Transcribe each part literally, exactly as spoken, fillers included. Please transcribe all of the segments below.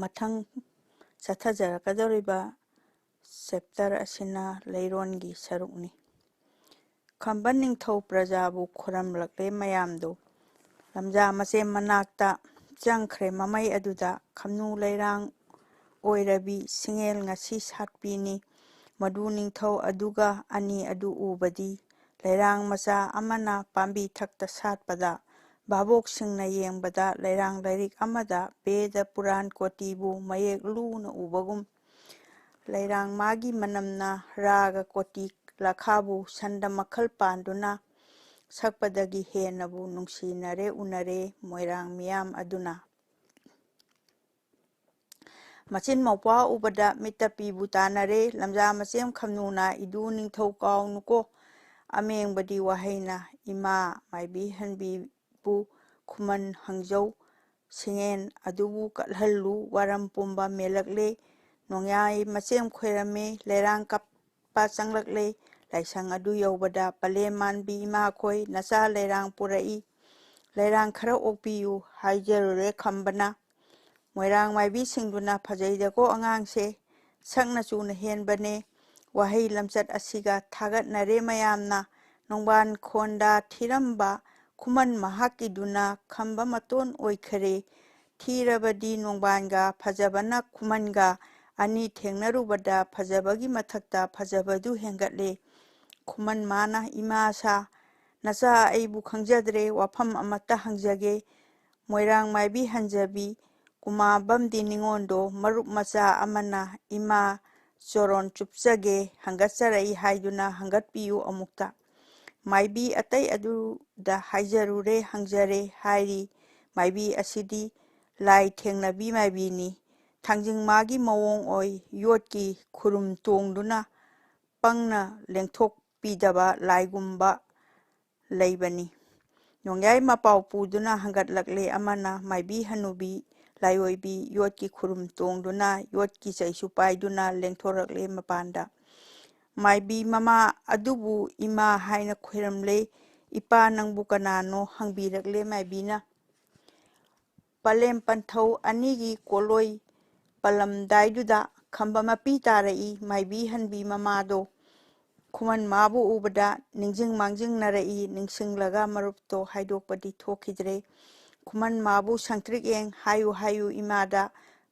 ꯃꯊꯪ ꯆꯠꯊꯖꯔꯛꯀꯗꯧꯔꯤꯕ ꯆꯦꯞꯇꯔ ꯑꯁꯤꯅ ꯂꯩꯔꯣꯟꯒꯤ ꯁꯔꯨꯛꯅꯤ꯫ ꯈꯝꯕ ꯅꯤꯡꯊꯧ ꯄ꯭ꯔꯖꯥꯕꯨ ꯈꯨꯔꯝꯂꯛꯂꯦ ꯃꯌꯥꯝꯗꯨ꯫ ꯂꯝꯖꯥ ꯃꯆꯦꯝ ꯃꯅꯥꯛꯇ ꯆꯪꯈ꯭ꯔꯦ ꯃꯃꯩ ꯑꯗꯨꯗ ꯈꯝꯅꯨ ꯂꯩꯔꯥꯡ ꯑꯣꯏꯔꯕꯤ ꯁꯤꯡꯉꯦꯜ ꯉꯁꯤ ꯁꯥꯠꯄꯤꯅꯤ꯫ ꯃꯗꯨ ꯅꯤꯡꯊꯧ ꯑꯗꯨꯒ ꯑꯅꯤ ꯑꯗꯨ ꯎꯕꯗꯤ ꯂꯩꯔꯥꯡ ꯃꯆꯥ ꯑꯃꯅ ꯄꯥꯝꯕꯤ ꯊꯛꯇ ꯁꯥꯠꯄꯗ ꯚꯥꯕꯣꯛꯁꯤꯡꯅ ꯌꯦꯡꯕꯗ ꯂꯩꯔꯥꯡ ꯂꯥꯏꯔꯤꯛ ꯑꯃꯗ ꯕꯦꯗ ꯄꯨꯔꯥꯟ ꯀꯣꯇꯤꯕꯨ ꯃꯌꯦꯛ ꯂꯨꯅ ꯎꯕꯒꯨꯝ ꯂꯩꯔꯥꯡ ꯃꯥꯒꯤ ꯃꯅꯝꯅ ꯔꯥꯒ ꯀꯣꯇꯤ ꯂꯥꯈꯥꯕꯨ ꯁꯟꯗ ꯃꯈꯜ ꯄꯥꯟꯗꯨꯅ ꯁꯛꯄꯗꯒꯤ ꯍꯦꯟꯅꯕꯨ ꯅꯨꯡꯁꯤꯅꯔꯦ ꯎꯅꯔꯦ ꯃꯣꯏꯔꯥꯡ ꯃꯤꯌꯥꯝ ꯑꯗꯨꯅ꯫ ꯃꯆꯤꯟ ꯃꯧꯄ꯭ꯋꯥ ꯎꯕꯗ ꯃꯤꯠꯇ ꯄꯤꯕꯨ ꯇꯥꯅꯔꯦ꯫ ꯂꯝꯖꯥ ꯃꯆꯦꯝ ꯈꯝꯅꯨꯅ ꯏꯗꯨ ꯅꯤꯡꯊꯧ ꯀꯥꯎꯅꯨꯀꯣ꯫ ꯑꯃꯦꯡꯕꯗꯤ ꯋꯥꯍꯩꯅ ꯏꯃꯥ ꯃꯥꯏꯕꯤ ꯍꯟꯕꯤꯕꯨ ꯈꯨꯃꯟ ꯍꯪꯖꯧ ꯁꯤꯡꯉꯦꯟ ꯑꯗꯨꯕꯨ ꯀꯠꯍꯜꯂꯨ ꯋꯥꯔꯝ ꯄꯨꯝꯕ ꯃꯦꯜꯂꯛꯂꯦ꯫ ꯅꯣꯡꯌꯥꯏ ꯃꯆꯦꯝ ꯈꯣꯏꯔꯝꯃꯦ ꯂꯩꯔꯥꯡ ꯀꯞꯄ ꯆꯪꯂꯛꯂꯦ꯫ ꯂꯥꯏꯁꯪ ꯑꯗꯨ ꯌꯧꯕꯗ ꯄꯂꯦꯝ ꯃꯥꯟꯕꯤ ꯏꯃꯥꯈꯣꯏ ꯅꯆꯥ ꯂꯩꯔꯥꯡ ꯄꯨꯔꯛꯏ꯫ ꯂꯩꯔꯥꯡ ꯈꯔ ꯑꯣꯛꯄꯤꯌꯨ ꯍꯥꯏꯖꯔꯨꯔꯦ ꯈꯝꯕꯅ꯫ ꯃꯣꯏꯔꯥꯡ ꯃꯥꯏꯕꯤꯁꯤꯡꯗꯨꯅ ꯐꯖꯩꯗꯀꯣ ꯑꯉꯥꯡꯁꯦ, ꯁꯛꯅ ꯆꯨꯅ ꯍꯦꯟꯕꯅꯦ꯫ ꯋꯥꯍꯩ ꯂꯝꯆꯠ ꯑꯁꯤꯒ ꯊꯥꯒꯠꯅꯔꯦ ꯃꯌꯥꯝꯅ꯫ ꯅꯣꯡꯕꯥꯟ ꯈꯣꯟꯗ ꯊꯤꯔꯝꯕ ꯈꯨꯃꯟ ꯃꯍꯥꯛꯀꯤꯗꯨꯅ ꯈꯝꯕ ꯃꯇꯣꯟ ꯑꯣꯏꯈꯔꯦ꯫ ꯊꯤꯔꯕꯗꯤ ꯅꯣꯡꯕꯥꯟꯒ ꯐꯖꯕꯅ ꯈꯨꯃꯟꯒ ꯑꯅꯤ ꯊꯦꯡꯅꯔꯨꯕꯗ ꯐꯖꯕꯒꯤ ꯃꯊꯛꯇ ꯐꯖꯕꯗꯨ ꯍꯦꯟꯒꯠꯂꯦ꯫ ꯈꯨꯃꯟ ꯃꯥꯅ ꯏꯃꯥ ꯁꯥ ꯅꯆꯥ ꯑꯩꯕꯨ ꯈꯪꯖꯗ꯭ꯔꯦ, ꯋꯥꯐꯝ ꯑꯃꯠꯇ ꯍꯪꯖꯒꯦ꯫ ꯃꯣꯏꯔꯥꯡ ꯃꯥꯏꯕꯤ ꯍꯟꯖꯕꯤ ꯀꯨꯃꯥꯕꯝꯗꯤ ꯅꯤꯉꯣꯟꯗꯣ ꯃꯔꯨꯞ ꯃꯆꯥ ꯑꯃꯅ ꯏꯃꯥ ꯆꯣꯔꯣꯟ ꯆꯨꯞꯆꯒꯦ ꯍꯪꯒꯠꯆꯔꯛꯏ ꯍꯥꯏꯗꯨꯅ ꯍꯪꯒꯠꯄꯤꯌꯨ ꯑꯃꯨꯛꯇ꯫ ꯃꯥꯏꯕꯤ ꯑꯇꯩ ꯑꯗꯨꯗ ꯍꯥꯏꯖꯔꯨꯔꯦ ꯍꯪꯖꯔꯦ ꯍꯥꯏꯔꯤ꯫ ꯃꯥꯏꯕꯤ ꯑꯁꯤꯗꯤ ꯂꯥꯏ ꯊꯦꯡꯅꯕꯤ ꯃꯥꯏꯕꯤꯅꯤ꯫ ꯊꯥꯡꯖꯤꯡ ꯃꯥꯒꯤ ꯃꯑꯣꯡ ꯑꯣꯏ ꯌꯣꯠꯀꯤ ꯈꯨꯔꯨꯝ ꯇꯣꯡꯗꯨꯅ ꯄꯪꯅ ꯂꯦꯡꯊꯣꯛꯄꯤꯗꯕ ꯂꯥꯏꯒꯨꯝꯕ ꯂꯩꯕꯅꯤ꯫ ꯅꯣꯡꯌꯥꯏ ꯃꯄꯥꯎ ꯄꯨꯗꯨꯅ ꯍꯪꯒꯠꯂꯛꯂꯦ ꯑꯃꯅ ꯃꯥꯏꯕꯤ ꯍꯅꯨꯕꯤ ꯂꯥꯏꯑꯣꯏꯕꯤ ꯌꯣꯠꯀꯤ ꯈꯨꯔꯨꯝ ꯇꯣꯡꯗꯨꯅ ꯌꯣꯠꯀꯤ ꯆꯩꯁꯨ ꯄꯥꯏꯗꯨꯅ ꯂꯦꯡꯊꯣꯔꯛꯂꯦ ꯃꯄꯥꯟꯗ꯫ ꯃꯥꯏꯕꯤ ꯃꯃꯥ ꯑꯗꯨꯕꯨ ꯏꯃꯥ ꯍꯥꯏꯅ ꯈꯣꯏꯔꯝꯂꯦ꯫ ꯏꯄꯥ ꯅꯪꯕꯨ ꯀꯅꯥꯅꯣ ꯍꯪꯕꯤꯔꯛꯂꯦ ꯃꯥꯏꯕꯤꯅ꯫ ꯄꯂꯦꯝ ꯄꯟꯊꯧ ꯑꯅꯤꯒꯤ ꯀꯣꯂꯣꯏ ꯄꯜꯂꯝꯗꯥꯏꯗꯨꯗ ꯈꯝꯕ ꯃꯄꯤ ꯇꯥꯔꯛꯏ꯫ ꯃꯥꯏꯕꯤ ꯍꯟꯕꯤ ꯃꯃꯥꯗꯣ ꯈꯨꯃꯟ ꯃꯥꯕꯨ ꯎꯕꯗ ꯅꯤꯡꯁꯤꯡ ꯃꯥꯡꯖꯤꯡꯅꯔꯛꯏ꯫ ꯅꯤꯡꯁꯤꯡꯂꯒ ꯃꯔꯨꯞꯇꯣ ꯍꯥꯏꯗꯣꯛꯄꯗꯤ ꯊꯣꯛꯈꯤꯗ꯭ꯔꯦ꯫ ꯈꯨꯃꯟ ꯃꯥꯕꯨ ꯁꯪꯇ꯭ꯔꯤꯛ ꯌꯦꯡ ꯍꯥꯏꯌꯨ ꯍꯥꯏꯌꯨ ꯏꯃꯥꯗ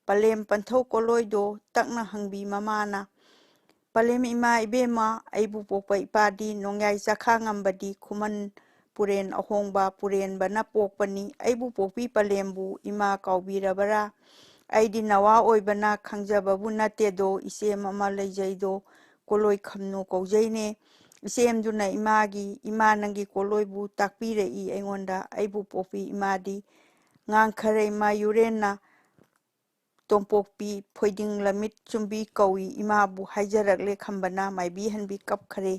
ꯄꯂꯦꯝ ꯄꯟꯊꯧ ꯀꯣꯂꯣꯏꯗꯣ ꯇꯛꯅ ꯍꯪꯕꯤ ꯃꯃꯥꯅ, "ꯄꯂꯦꯝ ꯏꯃꯥ ꯏꯕꯦꯝꯃ, ꯑꯩꯕꯨ ꯄꯣꯛꯄ ꯏꯄꯥꯗꯤ ꯅꯣꯡꯌꯥꯏ ꯆꯈꯥ ꯉꯝꯕꯗꯤ ꯈꯨꯃꯟ ꯄꯨꯔꯦꯟ ꯑꯍꯣꯡꯕ ꯄꯨꯔꯦꯟꯕꯅ ꯄꯣꯛꯄꯅꯤ꯫ ꯑꯩꯕꯨ ꯄꯣꯛꯄꯤ ꯄꯂꯦꯝꯕꯨ ꯏꯃꯥ ꯀꯥꯎꯕꯤꯔꯕꯔꯥ? ꯑꯩꯗꯤ ꯅꯋꯥ ꯑꯣꯏꯕꯅ ꯈꯪꯖꯕꯕꯨ ꯅꯠꯇꯦꯗꯣ, ꯏꯆꯦꯝ ꯑꯃ ꯂꯩꯖꯩꯗꯣ, ꯀꯣꯂꯣꯏ ꯈꯝꯅꯨ ꯀꯧꯖꯩꯅꯦ꯫ ꯏꯆꯦꯝꯗꯨꯅ ꯏꯃꯥꯒꯤ, ꯏꯃꯥ ꯅꯪꯒꯤ ꯀꯣꯂꯣꯏꯕꯨ ꯇꯥꯛꯄꯤꯔꯛꯏ ꯑꯩꯉꯣꯟꯗ꯫ ꯑꯩꯕꯨ ꯄꯣꯛꯄꯤ ꯏꯃꯥꯗꯤ ꯉꯥꯡꯈꯔꯩꯃ ꯌꯨꯔꯦꯟꯅ ꯇꯣꯝꯄꯣꯛꯄꯤ ꯐꯣꯏꯗꯤꯡ ꯂꯝꯃꯤꯠ ꯆꯨꯝꯕꯤ ꯀꯧꯏ꯫ ꯏꯃꯥꯕꯨ ꯍꯥꯏꯖꯔꯛꯂꯦ ꯈꯝꯕꯅ ꯃꯥꯏꯕꯤ ꯍꯟꯕꯤ ꯀꯞꯈꯔꯦ꯫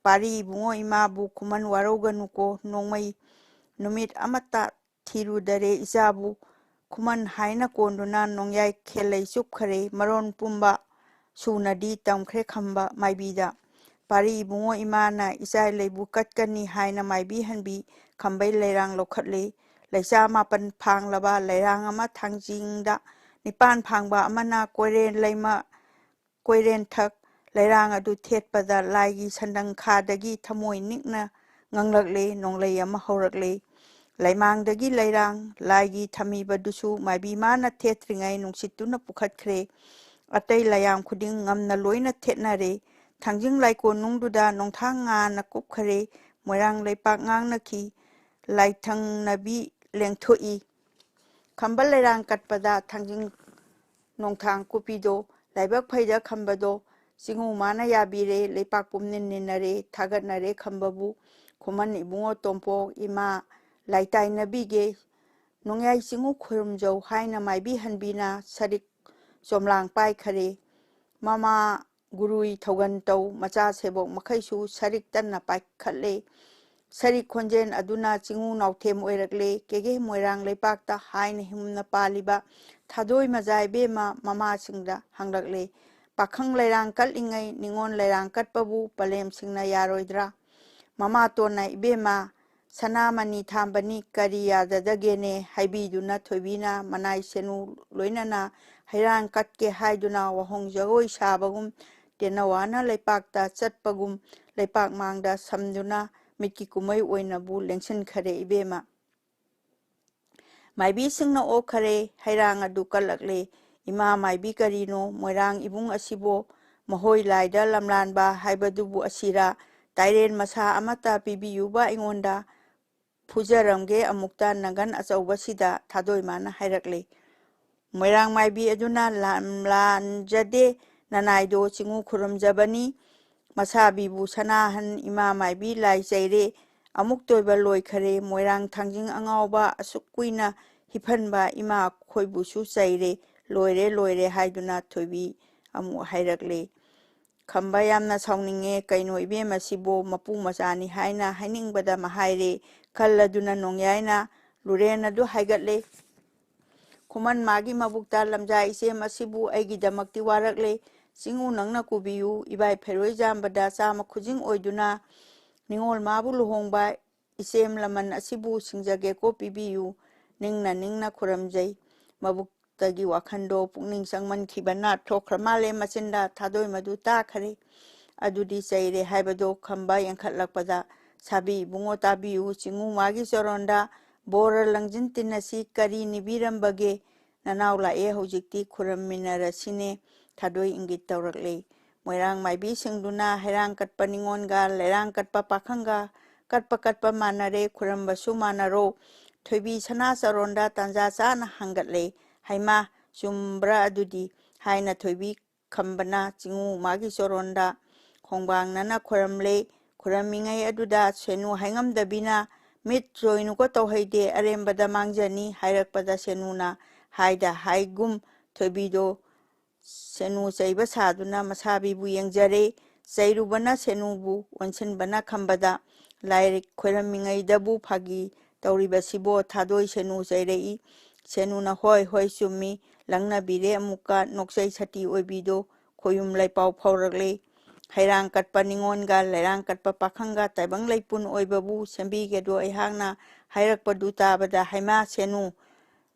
ꯄꯥꯔꯤ ꯏꯕꯨꯡꯉꯣ, ꯏꯃꯥꯕꯨ ꯈꯨꯃꯟ ꯋꯥꯔꯧꯒꯅꯨꯀꯣ꯫ ꯅꯣꯡꯃꯩ ꯅꯨꯃꯤꯠ ꯑꯃꯠꯇ ꯊꯤꯔꯨꯗꯔꯦ ꯏꯆꯥꯕꯨ꯫ ꯈꯨꯃꯟ ꯍꯥꯏꯅ ꯀꯣꯟꯗꯨꯅ ꯅꯣꯡꯌꯥꯏ ꯈꯦꯂꯩ ꯆꯨꯞꯈꯔꯦ꯫ ꯃꯔꯣꯟ ꯄꯨꯝꯕ ꯁꯨꯅꯗꯤ ꯇꯝꯈ꯭ꯔꯦ ꯈꯝꯕ ꯃꯥꯏꯕꯤꯗ꯫ ꯄꯥꯔꯤ ꯏꯕꯨꯡꯉꯣ, ꯏꯃꯥꯅ ꯏꯆꯥ ꯂꯩꯕꯨ ꯀꯠꯀꯅꯤ ꯍꯥꯏꯅ ꯃꯥꯏꯕꯤ ꯍꯟꯕꯤ ꯈꯝꯕꯩ ꯂꯩꯔꯥꯡ ꯂꯧꯈꯠꯂꯤ꯫ ꯂꯩꯆꯥ ꯃꯥꯄꯟ ꯐꯥꯡꯂꯕ ꯂꯩꯔꯥꯡ ꯑꯃ ꯊꯥꯡꯖꯤꯡꯗ ꯅꯤꯄꯥꯟ ꯐꯥꯡꯕ ꯑꯃꯅ ꯀꯣꯏꯔꯦꯟ ꯂꯩꯃ ꯀꯣꯏꯔꯦꯟꯊꯛ ꯂꯩꯔꯥꯡ ꯑꯗꯨ ꯊꯦꯠꯄꯗ ꯂꯥꯏꯒꯤ ꯁꯟꯗꯪꯈꯥꯗꯒꯤ ꯊꯃꯣꯏ ꯅꯤꯛꯅ ꯉꯪꯂꯛꯂꯦ, ꯅꯣꯡꯂꯩ ꯑꯃ ꯍꯧꯔꯛꯂꯦ꯫ ꯂꯩꯃꯥꯡꯗꯒꯤ ꯂꯩꯔꯥꯡ ꯂꯥꯏꯒꯤ ꯊꯝꯃꯤꯕꯗꯨꯁꯨ ꯃꯥꯏꯕꯤ ꯃꯥꯅ ꯊꯦꯠꯇ꯭ꯔꯤꯉꯩ ꯅꯨꯡꯁꯤꯠꯇꯨꯅ ꯄꯨꯈꯠꯈ꯭ꯔꯦ꯫ ꯑꯇꯩ ꯂꯥꯏꯌꯥꯝ ꯈꯨꯗꯤꯡ ꯉꯝꯅ ꯂꯣꯏꯅ ꯊꯦꯠꯅꯔꯦ꯫ ꯊꯥꯡꯖꯤꯡ ꯂꯥꯏꯀꯣꯟꯅꯨꯡꯗꯨꯗ ꯅꯣꯡꯊꯥꯡ ꯉꯥꯅ ꯀꯨꯞꯈꯔꯦ꯫ ꯃꯣꯏꯔꯥꯡ ꯂꯩꯄꯥꯛ ꯉꯥꯡꯅꯈꯤ꯫ ꯂꯥꯏꯊꯪꯅꯕꯤ ꯂꯦꯡꯊꯣꯛꯏ꯫ ꯈꯝꯕ ꯂꯩꯔꯥꯡ ꯀꯠꯄꯗ ꯊꯥꯡꯖꯤꯡ ꯅꯣꯡꯊꯥꯡ ꯀꯨꯞꯄꯤꯗꯣ ꯂꯥꯏꯕꯛ ꯐꯩꯗ ꯈꯝꯕꯗꯣ ꯆꯤꯡꯉꯨ ꯃꯥꯅ ꯌꯥꯕꯤꯔꯦ꯫ ꯂꯩꯄꯥꯛ ꯄꯨꯝꯅꯤꯟ ꯅꯤꯟꯅꯔꯦ, ꯊꯥꯒꯠꯅꯔꯦ ꯈꯝꯕꯕꯨ꯫ ꯈꯨꯃꯟ ꯏꯕꯨꯡꯉꯣ ꯇꯣꯝꯄꯣꯛ ꯏꯃꯥ ꯂꯥꯏꯇꯥꯏꯅꯕꯤꯒꯦ꯫ ꯅꯣꯡꯌꯥꯏ ꯆꯤꯡꯉꯨ ꯈꯨꯔꯨꯝꯖꯧ ꯍꯥꯏꯅ ꯃꯥꯏꯕꯤ ꯍꯟꯕꯤꯅ ꯁꯔꯤꯛ ꯆꯣꯝꯂꯥꯡ ꯄꯥꯏꯈꯔꯦ꯫ ꯃꯃꯥ ꯒꯨꯔꯨꯏ ꯊꯧꯒꯟ ꯇꯧ ꯃꯆꯥ ꯁꯦꯕꯣꯛ ꯃꯈꯩꯁꯨ ꯁꯔꯤꯛ ꯇꯟꯅ ꯄꯥꯏꯈꯠꯂꯦ꯫ ꯁꯔꯤꯛ ꯈꯣꯟꯖꯦꯜ ꯑꯗꯨꯅ ꯆꯤꯡꯉꯨ ꯅꯥꯎꯊꯦꯝ ꯑꯣꯏꯔꯛꯂꯦ꯫ ꯀꯦꯒꯦ ꯃꯣꯏꯔꯥꯡ ꯂꯩꯄꯥꯛꯇ ꯍꯥꯏꯅ ꯍꯤꯡꯅ ꯄꯥꯜꯂꯤꯕ ꯊꯥꯗꯣꯏ ꯃꯖꯥ ꯏꯕꯦꯝꯃ ꯃꯃꯥꯁꯤꯡꯗ ꯍꯪꯂꯛꯂꯦ꯫ ꯄꯥꯈꯪ ꯂꯩꯔꯥꯡ ꯀꯠꯂꯤꯉꯩ ꯅꯤꯉꯣꯜ ꯂꯩꯔꯥꯡ ꯀꯠꯄꯕꯨ ꯄꯂꯦꯝꯁꯤꯡꯅ ꯌꯥꯔꯣꯏꯗ꯭ꯔꯥ? ꯃꯃꯥꯇꯣꯟꯅ ꯏꯕꯦꯝꯃ ꯁꯅꯥꯃꯅꯤ ꯊꯥꯝꯕꯅꯤ, ꯀꯔꯤ ꯌꯥꯗꯗꯒꯦꯅꯦ ꯍꯥꯏꯕꯤꯗꯨꯅ ꯊꯣꯏꯕꯤꯅ ꯃꯅꯥꯏ ꯁꯦꯅꯨ ꯂꯣꯏꯅꯅ ꯍꯩꯔꯥꯡ ꯀꯠꯀꯦ ꯍꯥꯏꯗꯨꯅ ꯋꯥꯍꯣꯡ ꯖꯒꯣꯏ ꯁꯥꯕꯒꯨꯝ ꯇꯦꯅꯋꯥꯅ ꯂꯩꯄꯥꯛꯇ ꯆꯠꯄꯒꯨꯝ ꯂꯩꯄꯥꯛ ꯃꯥꯡꯗ ꯁꯝꯗꯨꯅ ꯃꯤꯠꯀꯤ ꯀꯨꯝꯍꯩ ꯑꯣꯏꯅꯕꯨ ꯂꯦꯡꯁꯤꯟꯈꯔꯦ ꯏꯕꯦꯝꯃ꯫ ꯃꯥꯏꯕꯤꯁꯤꯡꯅ ꯑꯣꯛꯈꯔꯦ, ꯍꯩꯔꯥꯡ ꯑꯗꯨ ꯀꯠꯂꯛꯂꯦ꯫ ꯏꯃꯥ ꯃꯥꯏꯕꯤ ꯀꯔꯤꯅꯣ ꯃꯣꯏꯔꯥꯡ ꯏꯕꯨꯡ ꯑꯁꯤꯕꯣ? ꯃꯍꯣꯏ ꯂꯥꯏꯗ ꯂꯝꯂꯥꯟꯕ ꯍꯥꯏꯕꯗꯨꯕꯨ ꯑꯁꯤꯔꯥ? ꯇꯥꯏꯔꯦꯟ ꯃꯁꯥ ꯑꯃꯠꯇ ꯄꯤꯕꯤꯌꯨꯕ ꯑꯩꯉꯣꯟꯗ꯫ ꯐꯨꯖꯔꯝꯒꯦ ꯑꯃꯨꯛꯇ ꯅꯪꯒꯟ ꯑꯆꯧꯕꯁꯤꯗ, ꯊꯥꯗꯣꯏꯃꯥꯅ ꯍꯥꯏꯔꯛꯂꯦ꯫ ꯃꯣꯏꯔꯥꯡ ꯃꯥꯏꯕꯤ ꯑꯗꯨꯅ ꯂꯥꯟ-, ꯂꯥꯟꯖꯗꯦ, ꯅꯅꯥꯏꯗꯣ ꯆꯤꯡꯉꯨ ꯈꯨꯔꯨꯝꯖꯕꯅꯤ꯫ ꯃꯁꯥꯕꯤꯕꯨ ꯁꯅꯥꯍꯟ ꯏꯃꯥ ꯃꯥꯏꯕꯤ ꯂꯥꯏ ꯆꯩꯔꯦ꯫ ꯑꯃꯨꯛ ꯇꯣꯏꯕ ꯂꯣꯏꯈꯔꯦ꯫ ꯃꯣꯏꯔꯥꯡ ꯊꯥꯡꯖꯤꯡ ꯑꯉꯥꯎꯕ ꯑꯁꯨꯛ ꯀꯨꯏꯅ ꯍꯤꯐꯟꯕ ꯏꯃꯥ ꯑꯩꯈꯣꯏꯕꯨꯁꯨ ꯆꯩꯔꯦ꯫ ꯂꯣꯏꯔꯦ, ꯂꯣꯏꯔꯦ ꯍꯥꯏꯗꯨꯅ ꯊꯣꯏꯕꯤ ꯑꯃꯨꯛ ꯍꯥꯏꯔꯛꯂꯦ꯫ ꯈꯝꯕ ꯌꯥꯝꯅ ꯁꯥꯎꯅꯤꯡꯉꯦ꯫ ꯀꯩꯅꯣ ꯏꯕꯦꯝ ꯑꯁꯤꯕꯨ ꯃꯄꯨ ꯃꯆꯥꯅꯤ ꯍꯥꯏꯅ ꯍꯥꯏꯅꯤꯡꯕꯗ ꯃꯍꯥꯏꯔꯦ꯫ ꯈꯜꯂꯗꯨꯅ ꯅꯣꯡꯌꯥꯏꯅ ꯂꯨꯔꯦꯟ ꯑꯗꯨ ꯍꯥꯏꯒꯠꯂꯦ꯫ ꯈꯨꯃꯟ ꯃꯥꯒꯤ ꯃꯕꯨꯛꯇ ꯂꯝꯖꯥ ꯏꯆꯦꯝ ꯑꯁꯤꯕꯨ ꯑꯩꯒꯤꯗꯃꯛꯇꯤ ꯋꯥꯔꯛꯂꯦ꯫ ꯆꯤꯡꯉꯨ ꯅꯪꯅ ꯀꯨꯕꯤꯌꯨ꯫ ꯏꯕꯥꯏ ꯐꯦꯔꯣꯏ ꯌꯥꯝꯕꯗ ꯆꯥꯃ ꯈꯨꯖꯤꯡ ꯑꯣꯏꯗꯨꯅ ꯅꯤꯉꯣꯜ ꯃꯥꯕꯨ ꯂꯨꯍꯣꯡꯕ ꯏꯆꯦꯝ ꯂꯃꯟ ꯑꯁꯤꯕꯨ ꯁꯤꯡꯖꯒꯦꯀꯣ ꯄꯤꯕꯤꯌꯨ꯫ ꯅꯤꯡꯅ ꯅꯤꯡꯅ ꯈꯨꯔꯝꯖꯩ꯫ ꯃꯕꯨꯛꯇꯒꯤ ꯋꯥꯈꯟꯗꯣ ꯄꯨꯛꯅꯤꯡ ꯆꯪꯃꯟꯈꯤꯕꯅ ꯊꯣꯛꯈ꯭ꯔ ꯃꯥꯜꯂꯦ ꯃꯆꯤꯟꯗ꯫ ꯊꯥꯗꯣꯏ ꯃꯗꯨ ꯇꯥꯈꯔꯦ꯫ ꯑꯗꯨꯗꯤ ꯆꯩꯔꯦ ꯍꯥꯏꯕꯗꯣ ꯈꯝꯕ ꯌꯥꯡꯈꯠꯂꯛꯄꯗ, ꯁꯥꯕꯤ ꯏꯕꯨꯡꯉꯣ ꯇꯥꯕꯤꯌꯨ, ꯆꯤꯡꯉꯨ ꯃꯥꯒꯤ ꯆꯔꯣꯟꯗ ꯕꯣꯔ ꯂꯪꯖꯤꯟ ꯇꯤꯟꯅꯁꯤ꯫ ꯀꯔꯤ ꯅꯤꯕꯤꯔꯝꯕꯒꯦ? ꯅꯅꯥꯎ ꯂꯥꯛꯑꯦ, ꯍꯧꯖꯤꯛꯇꯤ ꯈꯨꯔꯝꯃꯤꯟꯅꯔꯁꯤꯅꯦ꯫ ꯊꯥꯗꯣꯏ ꯏꯪꯒꯤꯠ ꯇꯧꯔꯛꯂꯦ꯫ ꯃꯣꯏꯔꯥꯡ ꯃꯥꯏꯕꯤꯁꯤꯡꯗꯨꯅ ꯍꯩꯔꯥꯡ ꯀꯠꯄ ꯅꯤꯉꯣꯟꯒ ꯂꯩꯔꯥꯡ ꯀꯠꯄ ꯄꯥꯈꯪꯒ ꯀꯠꯄ ꯀꯠꯄ ꯃꯥꯟꯅꯔꯦ, ꯈꯨꯔꯝꯕꯁꯨ ꯃꯥꯟꯅꯔꯣ꯫ ꯊꯣꯏꯕꯤ ꯁꯅꯥ ꯆꯔꯣꯟꯗ ꯇꯥꯟꯖꯥ ꯆꯥꯅ ꯍꯪꯒꯠꯂꯦ꯫ ꯍꯩꯃꯥ, ꯆꯨꯝꯕ꯭ꯔꯥ ꯑꯗꯨꯗꯤ? ꯍꯥꯏꯅ ꯊꯣꯏꯕꯤ ꯈꯝꯕꯅ ꯆꯤꯡꯉꯨ ꯃꯥꯒꯤ ꯆꯔꯣꯟꯗ ꯈꯣꯡꯕꯥꯡꯅꯅ ꯈꯨꯔꯝꯂꯦ꯫ ꯈꯨꯔꯝꯃꯤꯉꯩ ꯑꯗꯨꯗ ꯁꯦꯅꯨ ꯍꯥꯏꯉꯝꯗꯕꯤꯅ, "ꯃꯤꯠ ꯆꯣꯏꯅꯨꯀꯣ ꯇꯧꯍꯩꯗꯦ, ꯑꯔꯦꯝꯕꯗ ꯃꯥꯡꯖꯅꯤ" ꯍꯥꯏꯔꯛꯄꯗ ꯁꯦꯅꯨꯅ ꯍꯥꯏꯗ ꯍꯥꯏꯒꯨꯝ ꯊꯣꯏꯕꯤꯗꯣ ꯁꯦꯅꯨ ꯆꯩꯕ ꯁꯥꯗꯨꯅ ꯃꯁꯥꯕꯤꯕꯨ ꯌꯦꯡꯖꯔꯦ꯫ ꯆꯩꯔꯨꯕꯅ ꯁꯦꯅꯨꯕꯨ, ꯑꯣꯟꯁꯤꯟꯕꯅ ꯈꯝꯕꯗ꯫ ꯂꯥꯏꯔꯤꯛ ꯈꯣꯏꯔꯝꯃꯤꯉꯩꯗꯕꯨ ꯐꯥꯒꯤ ꯇꯧꯔꯤꯕꯁꯤꯕꯣ? ꯊꯥꯗꯣꯏ ꯁꯦꯅꯨ ꯆꯩꯔꯛꯏ꯫ ꯁꯦꯅꯨꯅ, "ꯍꯣꯏ, ꯍꯣꯏ, ꯆꯨꯝꯃꯤ"꯫ ꯂꯪꯅꯕꯤꯔꯦ ꯑꯃꯨꯛꯀ꯫ ꯅꯣꯛꯆꯩ ꯁꯇꯤ ꯑꯣꯏꯕꯤꯗꯣ ꯈꯣꯌꯨꯝ ꯂꯩꯄꯥꯎ ꯐꯥꯎꯔꯛꯂꯦ꯫ ꯍꯩꯔꯥꯡ ꯀꯠꯄ ꯅꯤꯉꯣꯜꯒ ꯂꯩꯔꯥꯡ ꯀꯠꯄ ꯄꯥꯈꯪꯒ ꯇꯥꯏꯕꯪ ꯂꯩꯄꯨꯟ ꯑꯣꯏꯕꯕꯨ ꯁꯦꯝꯕꯤꯒꯦꯗꯣ ꯑꯩꯍꯥꯛꯅ ꯍꯥꯏꯔꯛꯄꯗꯨ ꯇꯥꯕꯗ ꯍꯩꯃꯥ ꯁꯦꯅꯨ,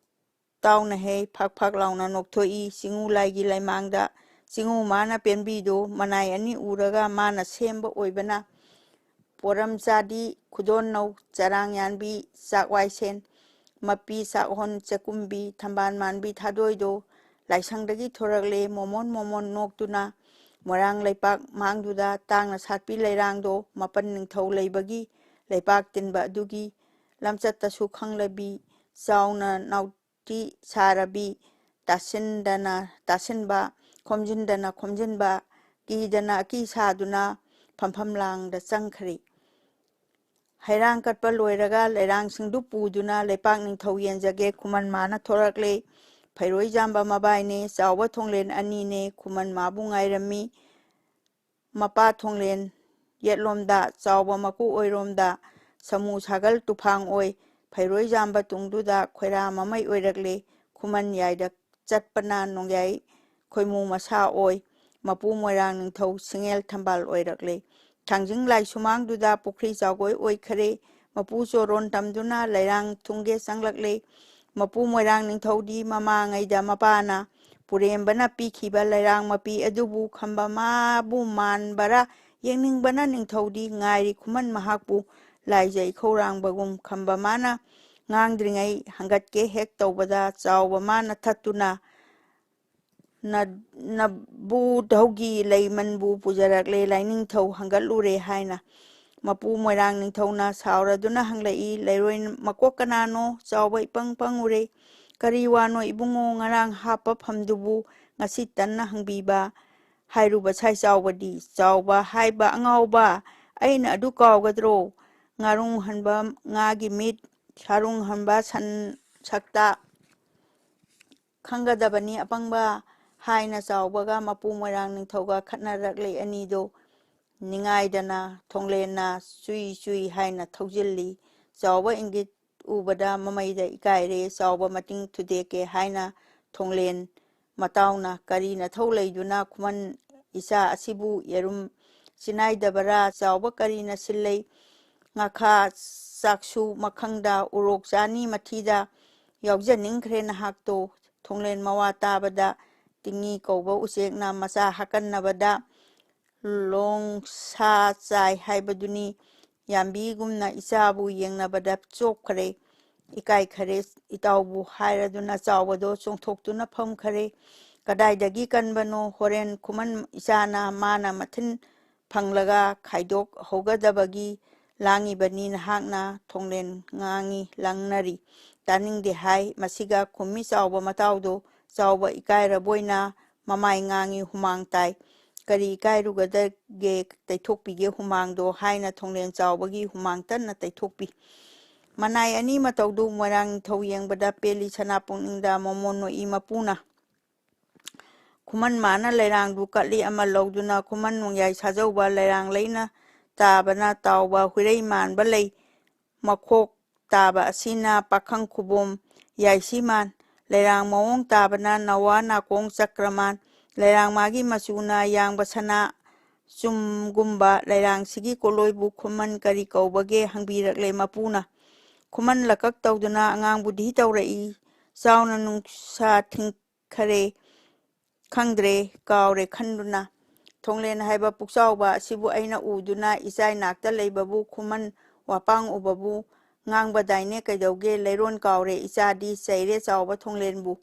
ꯇꯥꯎꯅ ꯍꯦ, ꯐꯛ ꯐꯛ ꯂꯥꯎꯅ ꯅꯣꯛꯊꯣꯛꯏ꯫ ꯆꯤꯡꯉꯨ ꯂꯥꯏꯒꯤ ꯂꯩꯃꯥꯡꯗ ꯆꯤꯡꯉꯨ ꯃꯥꯅ ꯄꯦꯟꯕꯤꯗꯨ ꯃꯅꯥꯏ ꯑꯅꯤ ꯎꯔꯒ ꯃꯥꯅ ꯁꯦꯝꯕ ꯑꯣꯏꯕꯅ ꯄꯣꯔꯝ ꯆꯥꯗꯤ ꯈꯨꯗꯣꯟꯅꯧ ꯆꯔꯥꯡ ꯌꯥꯟꯕꯤ ꯆꯥꯛꯋꯥꯏꯁꯦꯟ ꯃꯄꯤ ꯆꯥꯛꯍꯣꯟ ꯆꯦꯛꯀꯨꯝꯕꯤ ꯊꯝꯕꯥꯜ ꯃꯥꯟꯕꯤ ꯊꯥꯗꯣꯏꯗꯣ ꯂꯥꯏꯁꯪꯗꯒꯤ ꯊꯣꯔꯛꯂꯦ ꯃꯣꯃꯣꯟ ꯃꯣꯃꯣꯟ ꯅꯣꯛꯇꯨꯅ꯫ ꯃꯣꯏꯔꯥꯡ ꯂꯩꯄꯥꯛ ꯃꯥꯡꯗꯨꯗ ꯇꯥꯡꯅ ꯁꯥꯠꯄꯤ ꯂꯩꯔꯥꯡꯗꯣ ꯃꯄꯟ ꯅꯤꯡꯊꯧ ꯂꯩꯕꯒꯤ ꯂꯩꯄꯥꯛ ꯇꯤꯟꯕ ꯑꯗꯨꯒꯤ ꯂꯝꯆꯠꯇꯁꯨ ꯈꯪꯂꯕꯤ ꯆꯥꯎꯅ ꯅꯥꯎꯇꯤ ꯁꯥꯔꯕꯤ ꯇꯥꯁꯤꯟꯗꯅ ꯇꯥꯁꯤꯟꯕ, ꯈꯣꯝꯖꯤꯟꯗꯅ ꯈꯣꯝꯖꯤꯟꯕ, ꯀꯤꯗꯅ ꯑꯀꯤ ꯁꯥꯗꯨꯅ ꯐꯝꯐꯝ ꯂꯥꯡꯗ ꯆꯪꯈ꯭ꯔꯦ꯫ ꯍꯩꯔꯥꯡ ꯀꯠꯄ ꯂꯣꯏꯔꯒ ꯂꯩꯔꯥꯡꯁꯤꯡꯗꯨ ꯄꯨꯗꯨꯅ ꯂꯩꯄꯥꯛ ꯅꯤꯡꯊꯧ ꯌꯦꯟꯖꯒꯦ ꯈꯨꯃꯟ ꯃꯥꯅ ꯊꯣꯔꯛꯂꯦ꯫ ꯐꯩꯔꯣꯏ ꯌꯥꯝꯕ ꯃꯕꯥꯏꯅꯦ, ꯆꯥꯎꯕ ꯊꯣꯡꯂꯦꯟ ꯑꯅꯤꯅꯦ, ꯈꯨꯃꯟ ꯃꯥꯕꯨ ꯉꯥꯏꯔꯝꯃꯤ꯫ ꯃꯄꯥ ꯊꯣꯡꯂꯦꯟ ꯌꯦꯠꯂꯣꯝꯗ, ꯆꯥꯎꯕ ꯃꯀꯨ ꯑꯣꯏꯔꯣꯝꯗ, ꯁꯃꯨ ꯁꯥꯒꯜ ꯇꯨꯐꯥꯡ ꯑꯣꯏ꯫ ꯐꯩꯔꯣꯏ ꯌꯥꯝꯕ ꯇꯨꯡꯗꯨꯗ ꯈꯣꯏꯔꯥ ꯃꯃꯩ ꯑꯣꯏꯔꯛꯂꯦ꯫ ꯈꯨꯃꯟ ꯌꯥꯏꯗ ꯆꯠꯄꯅ ꯅꯣꯡꯌꯥꯏ ꯈꯣꯏꯃꯨ ꯃꯁꯥ ꯑꯣꯏ꯫ ꯃꯄꯨ ꯃꯣꯏꯔꯥꯡ ꯅꯤꯡꯊꯧ ꯁꯤꯡꯉꯦꯜ ꯊꯝꯕꯥꯜ ꯑꯣꯏꯔꯛꯂꯦ꯫ ꯊꯥꯡꯖꯤꯡ ꯂꯥꯏ ꯁꯨꯃꯥꯡꯗꯨꯗ ꯄꯨꯈ꯭ꯔꯤ ꯆꯥꯎꯒꯣꯏ ꯑꯣꯏꯈꯔꯦ꯫ ꯃꯄꯨ ꯆꯣꯔꯣꯟ ꯇꯝꯗꯨꯅ ꯂꯩꯔꯥꯡ ꯊꯨꯡꯒꯦ ꯆꯪꯂꯛꯂꯦ꯫ ꯃꯄꯨ ꯃꯣꯏꯔꯥꯡ ꯅꯤꯡꯊꯧꯗꯤ ꯃꯃꯥꯉꯩꯗ ꯃꯄꯥꯅ ꯄꯨꯔꯦꯝꯕꯅ ꯄꯤꯈꯤꯕ ꯂꯩꯔꯥꯡ ꯃꯄꯤ ꯑꯗꯨꯕꯨ ꯈꯝꯕ ꯃꯥꯕꯨ ꯃꯥꯟꯕꯔꯥ ꯌꯦꯡꯅꯤꯡꯕꯅ ꯅꯤꯡꯊꯧꯗꯤ ꯉꯥꯏꯔꯤ ꯈꯨꯃꯟ ꯃꯍꯥꯛꯄꯨ ꯂꯥꯏꯖ ꯏꯈꯧꯔꯥꯡꯕꯒꯨꯝ꯫ ꯈꯝꯕ ꯃꯥꯅ ꯉꯥꯡꯗ꯭ꯔꯤꯉꯩ ꯍꯪꯒꯠꯀꯦ ꯍꯦꯛ ꯇꯧꯕꯗ ꯆꯥꯎꯕ ꯃꯥꯅ ꯊꯠꯇꯨꯅ ꯅ-, ꯅꯕꯨꯙꯧꯒꯤ ꯂꯩꯃꯟꯕꯨ ꯄꯨꯖꯔꯛꯂꯦ, ꯂꯥꯏꯅꯤꯡꯊꯧ ꯍꯪꯒꯠꯂꯨꯔꯦ ꯍꯥꯏꯅ꯫ ꯃꯄꯨ ꯃꯣꯏꯔꯥꯡ ꯅꯤꯡꯊꯧꯅ ꯁꯥꯎꯔꯗꯨꯅ ꯍꯪꯂꯛꯏ, "ꯂꯩꯔꯣꯏ ꯃꯀꯣꯛ ꯀꯅꯥꯅꯣ? ꯆꯥꯎꯕ ꯏꯄꯪ ꯄꯪꯉꯨꯔꯦ꯫ ꯀꯔꯤ ꯋꯥꯅꯣ ꯏꯕꯨꯡꯉꯣ, ꯉꯔꯥꯡ ꯍꯥꯞꯄ ꯐꯝꯗꯨꯕꯨ ꯉꯁꯤ ꯇꯟꯅ ꯍꯪꯕꯤꯕ?" ꯍꯥꯏꯔꯨꯕ ꯁꯥꯏ ꯆꯥꯎꯕꯗꯤ, "ꯆꯥꯎꯕ ꯍꯥꯏꯕ ꯑꯉꯥꯎꯕ, ꯑꯩꯅ ꯑꯗꯨ ꯀꯥꯎꯒꯗ꯭ꯔꯣ? ꯉꯥꯔꯨꯡ ꯍꯟꯕ ꯉꯥꯒꯤ ꯃꯤꯠ, ꯁꯥꯔꯨꯡ ꯍꯟꯕ ꯁꯟ ꯁꯛꯇ ꯈꯪꯒꯗꯕꯅꯤ ꯑꯄꯪꯕ" ꯍꯥꯏꯅ ꯆꯥꯎꯕꯒ ꯃꯄꯨ ꯃꯣꯏꯔꯥꯡ ꯅꯤꯡꯊꯧꯒ ꯈꯠꯅꯔꯛꯂꯦ꯫ ꯑꯅꯤꯗꯣ ꯅꯤꯡꯉꯥꯏꯗꯅ ꯊꯣꯡꯂꯦꯟꯅ ꯆꯨꯏ ꯆꯨꯏ ꯍꯥꯏꯅ ꯊꯧꯖꯤꯜꯂꯤ꯫ ꯆꯥꯎꯕ ꯏꯪꯒꯤꯠ ꯎꯕꯗ ꯃꯃꯩꯗ ꯏꯀꯥꯏꯔꯦ꯫ ꯆꯥꯎꯕ ꯃꯇꯤꯡ ꯊꯨꯗꯦꯛꯀꯦ ꯍꯥꯏꯅ ꯊꯣꯡꯂꯦꯟ ꯃꯇꯥꯎꯅ ꯀꯔꯤ ꯅꯊꯧ ꯂꯩꯗꯨꯅ ꯈꯨꯃꯟ ꯏꯆꯥ ꯑꯁꯤꯕꯨ ꯌꯦꯔꯨꯝ ꯆꯤꯅꯥꯏꯗꯕꯔꯥ? ꯆꯥꯎꯕ ꯀꯔꯤꯅ ꯁꯤꯜꯂꯩ? ꯉꯥꯈꯥ ꯆꯥꯛꯁꯨ ꯃꯈꯪꯗ ꯎꯔꯣꯛ ꯆꯥꯅꯤ ꯃꯊꯤꯗ ꯌꯥꯎꯖꯅꯤꯡꯈ꯭ꯔꯦ ꯅꯍꯥꯛꯇꯣ꯫ ꯊꯣꯡꯂꯦꯟ ꯃꯋꯥ ꯇꯥꯕꯗ ꯇꯤꯡꯉꯤ ꯀꯧꯕ ꯎꯆꯦꯛꯅ ꯃꯆꯥ ꯍꯥꯀꯟꯅꯕꯗ ꯂꯣꯡꯁꯥ ꯆꯥꯏ ꯍꯥꯏꯕꯗꯨꯅꯤ꯫ ꯌꯥꯝꯕꯤꯒꯨꯝꯅ ꯏꯆꯥꯕꯨ ꯌꯦꯡꯅꯕꯗ ꯆꯣꯞꯈ꯭ꯔꯦ꯫ ꯏꯀꯥꯏꯈꯔꯦ ꯏꯇꯥꯎꯕꯨ ꯍꯥꯏꯔꯗꯨꯅ ꯆꯥꯎꯕꯗꯣ ꯆꯣꯡꯊꯣꯛꯇꯨꯅ ꯐꯝꯈꯔꯦ꯫ ꯀꯗꯥꯏꯗꯒꯤ ꯀꯟꯕꯅꯣ? ꯍꯣꯔꯦꯟ ꯈꯨꯃꯟ ꯏꯆꯥꯅ ꯃꯥꯅ ꯃꯊꯤꯟ ꯐꯪꯂꯒ ꯈꯥꯏꯗꯣꯛꯍꯧꯒꯗꯕꯒꯤ ꯂꯥꯡꯉꯤꯕꯅꯤ ꯅꯍꯥꯛꯅ꯫ ꯊꯣꯡꯂꯦꯟ ꯉꯥꯡꯉꯤ ꯂꯪꯅꯔꯤ꯫ ꯇꯥꯅꯤꯡꯗꯦ ꯍꯥꯏ꯫ ꯃꯁꯤꯒ ꯈꯨꯝꯃꯤ ꯆꯥꯎꯕ ꯃꯇꯥꯎꯗꯣ꯫ ꯆꯥꯎꯕ ꯏꯀꯥꯏꯔꯕꯣꯏꯅ ꯃꯃꯥꯏ ꯉꯥꯡꯉꯤ ꯍꯨꯃꯥꯡ ꯇꯥꯏ꯫ ꯀꯔꯤ ꯏꯀꯥꯏꯔꯨꯒꯗꯒꯦ? ꯇꯩꯊꯣꯛꯄꯤꯒꯦ ꯍꯨꯃꯥꯡꯗꯣ ꯍꯥꯏꯅ ꯊꯣꯡꯂꯦꯟ ꯆꯥꯎꯕꯒꯤ ꯍꯨꯃꯥꯡ ꯇꯟꯅ ꯇꯩꯊꯣꯛꯄꯤ꯫ ꯃꯅꯥꯏ ꯑꯅꯤ ꯃꯇꯧꯗꯨ ꯃꯣꯏꯔꯥꯡ ꯅꯤꯡꯊꯧ ꯌꯦꯡꯕꯗ ꯄꯦꯜꯂꯤ ꯁꯅꯥꯄꯣꯡ ꯅꯤꯡꯗ ꯃꯃꯣꯟ ꯅꯣꯛꯏ ꯃꯄꯨꯅ꯫ ꯈꯨꯃꯟ ꯃꯥꯅ ꯂꯩꯔꯥꯡꯗꯨ ꯀꯠꯂꯤ ꯑꯃ ꯂꯧꯗꯨꯅ ꯈꯨꯃꯟ ꯅꯣꯡꯌꯥꯏ ꯁꯥꯖꯧꯕ ꯂꯩꯔꯥꯡ ꯂꯩꯅ ꯇꯥꯕꯅ ꯇꯥꯎꯕ ꯍꯨꯏꯔꯩ ꯃꯥꯟꯕ ꯂꯩ꯫ ꯃꯈꯣꯛ ꯇꯥꯕ ꯑꯁꯤꯅ ꯄꯥꯈꯪ ꯈꯨꯕꯣꯝ ꯌꯥꯏꯁꯤꯃꯥꯟ꯫ ꯂꯩꯔꯥꯡ ꯃꯑꯣꯡ ꯇꯥꯕꯅ ꯅꯋꯥ ꯅꯥꯀꯣꯡ ꯆꯀ꯭ꯔꯃꯥꯟ꯫ ꯂꯩꯔꯥꯡ ꯃꯥꯒꯤ ꯃꯆꯨꯅ ꯌꯥꯡꯕ ꯁꯅꯥ ꯆꯨꯝꯒꯨꯝꯕ꯫ ꯂꯩꯔꯥꯡꯁꯤꯒꯤ ꯀꯣꯂꯣꯏꯕꯨ ꯈꯨꯃꯟ ꯀꯔꯤ ꯀꯧꯕꯒꯦ ꯍꯪꯕꯤꯔꯛꯂꯦ ꯃꯄꯨꯅ꯫ ꯈꯨꯃꯟ ꯂꯀꯛ ꯇꯧꯗꯨꯅ ꯑꯉꯥꯡꯕꯨꯗꯤ ꯇꯧꯔꯛꯏ꯫ ꯆꯥꯎꯅ ꯅꯨꯡꯁꯥ ꯊꯤꯡꯈꯔꯦ꯫ ꯈꯪꯗ꯭ꯔꯦ, ꯀꯥꯎꯔꯦ ꯈꯟꯗꯨꯅ꯫ ꯊꯣꯡꯂꯦꯟ ꯍꯥꯏꯕ ꯄꯨꯛꯆꯥꯎꯕ ꯑꯁꯤꯕꯨ ꯑꯩꯅ ꯎꯗꯨꯅ ꯏꯆꯥꯏ ꯅꯥꯛꯇ ꯂꯩꯕꯕꯨ ꯈꯨꯃꯟ ꯋꯥꯄꯥꯡ ꯎꯕꯕꯨ ꯉꯥꯡꯕꯗꯥꯏꯅꯦ ꯀꯩꯗꯧꯒꯦ? ꯂꯩꯔꯣꯟ ꯀꯥꯎꯔꯦ ꯏꯆꯥꯗꯤ ꯆꯩꯔꯦ ꯆꯥꯎꯕ ꯊꯣꯡꯂꯦꯟꯕꯨ꯫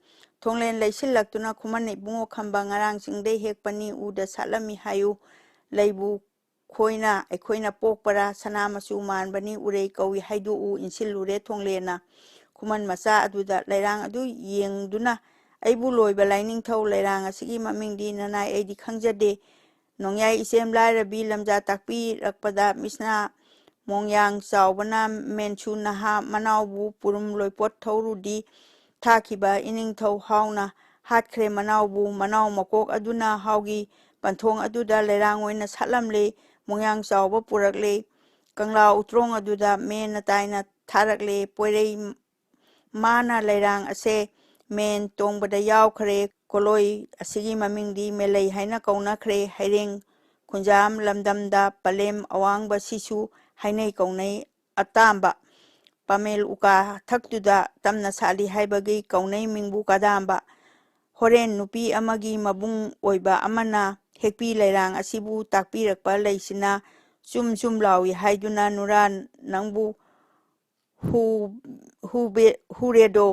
ꯊꯣꯡꯂꯦꯟ ꯂꯩꯁꯤꯜꯂꯛꯇꯨꯅ ꯈꯨꯃꯟ ꯏꯕꯨꯡꯉꯣ ꯈꯝꯕ ꯉꯔꯥꯡ ꯆꯤꯡꯗꯩ ꯍꯦꯛꯄꯅꯤ ꯎꯗ ꯁꯥꯠꯂꯝꯃꯤ ꯍꯥꯏꯌꯨ꯫ ꯂꯩꯕꯨ ꯈꯣꯏꯅ ꯑꯩꯈꯣꯏꯅ ꯄꯣꯛꯄꯔꯥ? ꯁꯅꯥ ꯃꯆꯨ ꯃꯥꯟꯕꯅꯤ ꯎꯔꯩ ꯀꯧꯏ ꯍꯥꯏꯗꯣꯛꯎ ꯏꯟꯁꯤꯜꯂꯨꯔꯦ ꯊꯣꯡꯂꯦꯟꯅ꯫ ꯈꯨꯃꯟ ꯃꯆꯥ ꯑꯗꯨꯗ ꯂꯩꯔꯥꯡ ꯑꯗꯨ ꯌꯦꯡꯗꯨꯅ ꯑꯩꯕꯨ ꯂꯣꯏꯕ ꯂꯥꯏꯅꯤꯡꯊꯧ ꯂꯩꯔꯥꯡ ꯑꯁꯤꯒꯤ ꯃꯃꯤꯡꯗꯤ ꯅꯅꯥꯏ ꯑꯩꯗꯤ ꯈꯪꯖꯗꯦ꯫ ꯅꯣꯡꯌꯥꯏ ꯏꯆꯦꯝ ꯂꯥꯏꯔꯕꯤ ꯂꯝꯖꯥ ꯇꯥꯛꯄꯤꯔꯛꯄꯗ ꯃꯤꯁꯅꯥ ꯃꯣꯡꯌꯥꯡ ꯆꯥꯎꯕꯅ ꯃꯦꯟꯁꯨ ꯅꯍꯥ ꯃꯅꯥꯎꯕꯨ ꯄꯨꯔꯨꯝ ꯂꯣꯏꯄꯣꯠ ꯊꯧꯔꯨꯗꯤ ꯊꯥꯈꯤꯕ ꯏꯅꯤꯡꯊꯧ ꯍꯥꯎꯅ ꯍꯥꯠꯈ꯭ꯔꯦ ꯃꯅꯥꯎꯕꯨ꯫ ꯃꯅꯥꯎ ꯃꯀꯣꯛ ꯑꯗꯨꯅ ꯍꯥꯎꯒꯤ ꯄꯟꯊꯣꯡ ꯑꯗꯨꯗ ꯂꯩꯔꯥꯡ ꯑꯣꯏꯅ ꯁꯥꯠꯂꯝꯂꯦ꯫ ꯃꯣꯡꯌꯥꯡ ꯆꯥꯎꯕ ꯄꯨꯔꯛꯂꯦ꯫ ꯀꯪꯂꯥ ꯎꯇ꯭ꯔꯣꯡ ꯑꯗꯨꯗ ꯃꯦꯟꯅ ꯇꯥꯏꯅ ꯊꯥꯔꯛꯂꯦ꯫ ꯄꯣꯏꯔꯩ ꯃꯥꯅ ꯂꯩꯔꯥꯡ ꯑꯁꯦ ꯃꯦꯟ ꯇꯣꯡꯕꯗ ꯌꯥꯎꯈ꯭ꯔꯦ꯫ ꯀꯣꯂꯣꯏ ꯑꯁꯤꯒꯤ ꯃꯃꯤꯡꯗꯤ ꯃꯦꯂꯩ ꯍꯥꯏꯅ ꯀꯧꯅꯈ꯭ꯔꯦ꯫ ꯍꯩꯔꯦꯡ ꯈꯨꯟꯖꯥꯝ ꯂꯝꯗꯝꯗ ꯄꯂꯦꯝ ꯑꯋꯥꯡꯕ ꯁꯤꯁꯨ ꯍꯥꯏꯅꯩ ꯀꯧꯅꯩ꯫ ꯑꯇꯥꯝꯕ ꯄꯥꯃꯦꯜ ꯎꯀꯥ ꯊꯛꯇꯨꯗ ꯇꯝꯅ ꯁꯥꯠꯂꯤ ꯍꯥꯏꯕꯒꯤ ꯀꯧꯅꯩ ꯃꯤꯡꯕꯨ ꯀꯗꯥꯝꯕ꯫ ꯍꯣꯔꯦꯟ ꯅꯨꯄꯤ ꯑꯃꯒꯤ ꯃꯕꯨꯡ ꯑꯣꯏꯕ ꯑꯃꯅ ꯍꯦꯛꯄꯤ ꯂꯩꯔꯥꯡ ꯑꯁꯤꯕꯨ ꯇꯥꯛꯄꯤꯔꯛꯄ ꯂꯩꯁꯤꯅ ꯆꯨꯝ ꯆꯨꯝ ꯂꯥꯎꯏ ꯍꯥꯏꯗꯨꯅ ꯅꯨꯔꯥ ꯅꯪꯕꯨ ꯍꯨ-, ꯍꯨꯕꯦ-, ꯍꯨꯔꯦꯗꯣ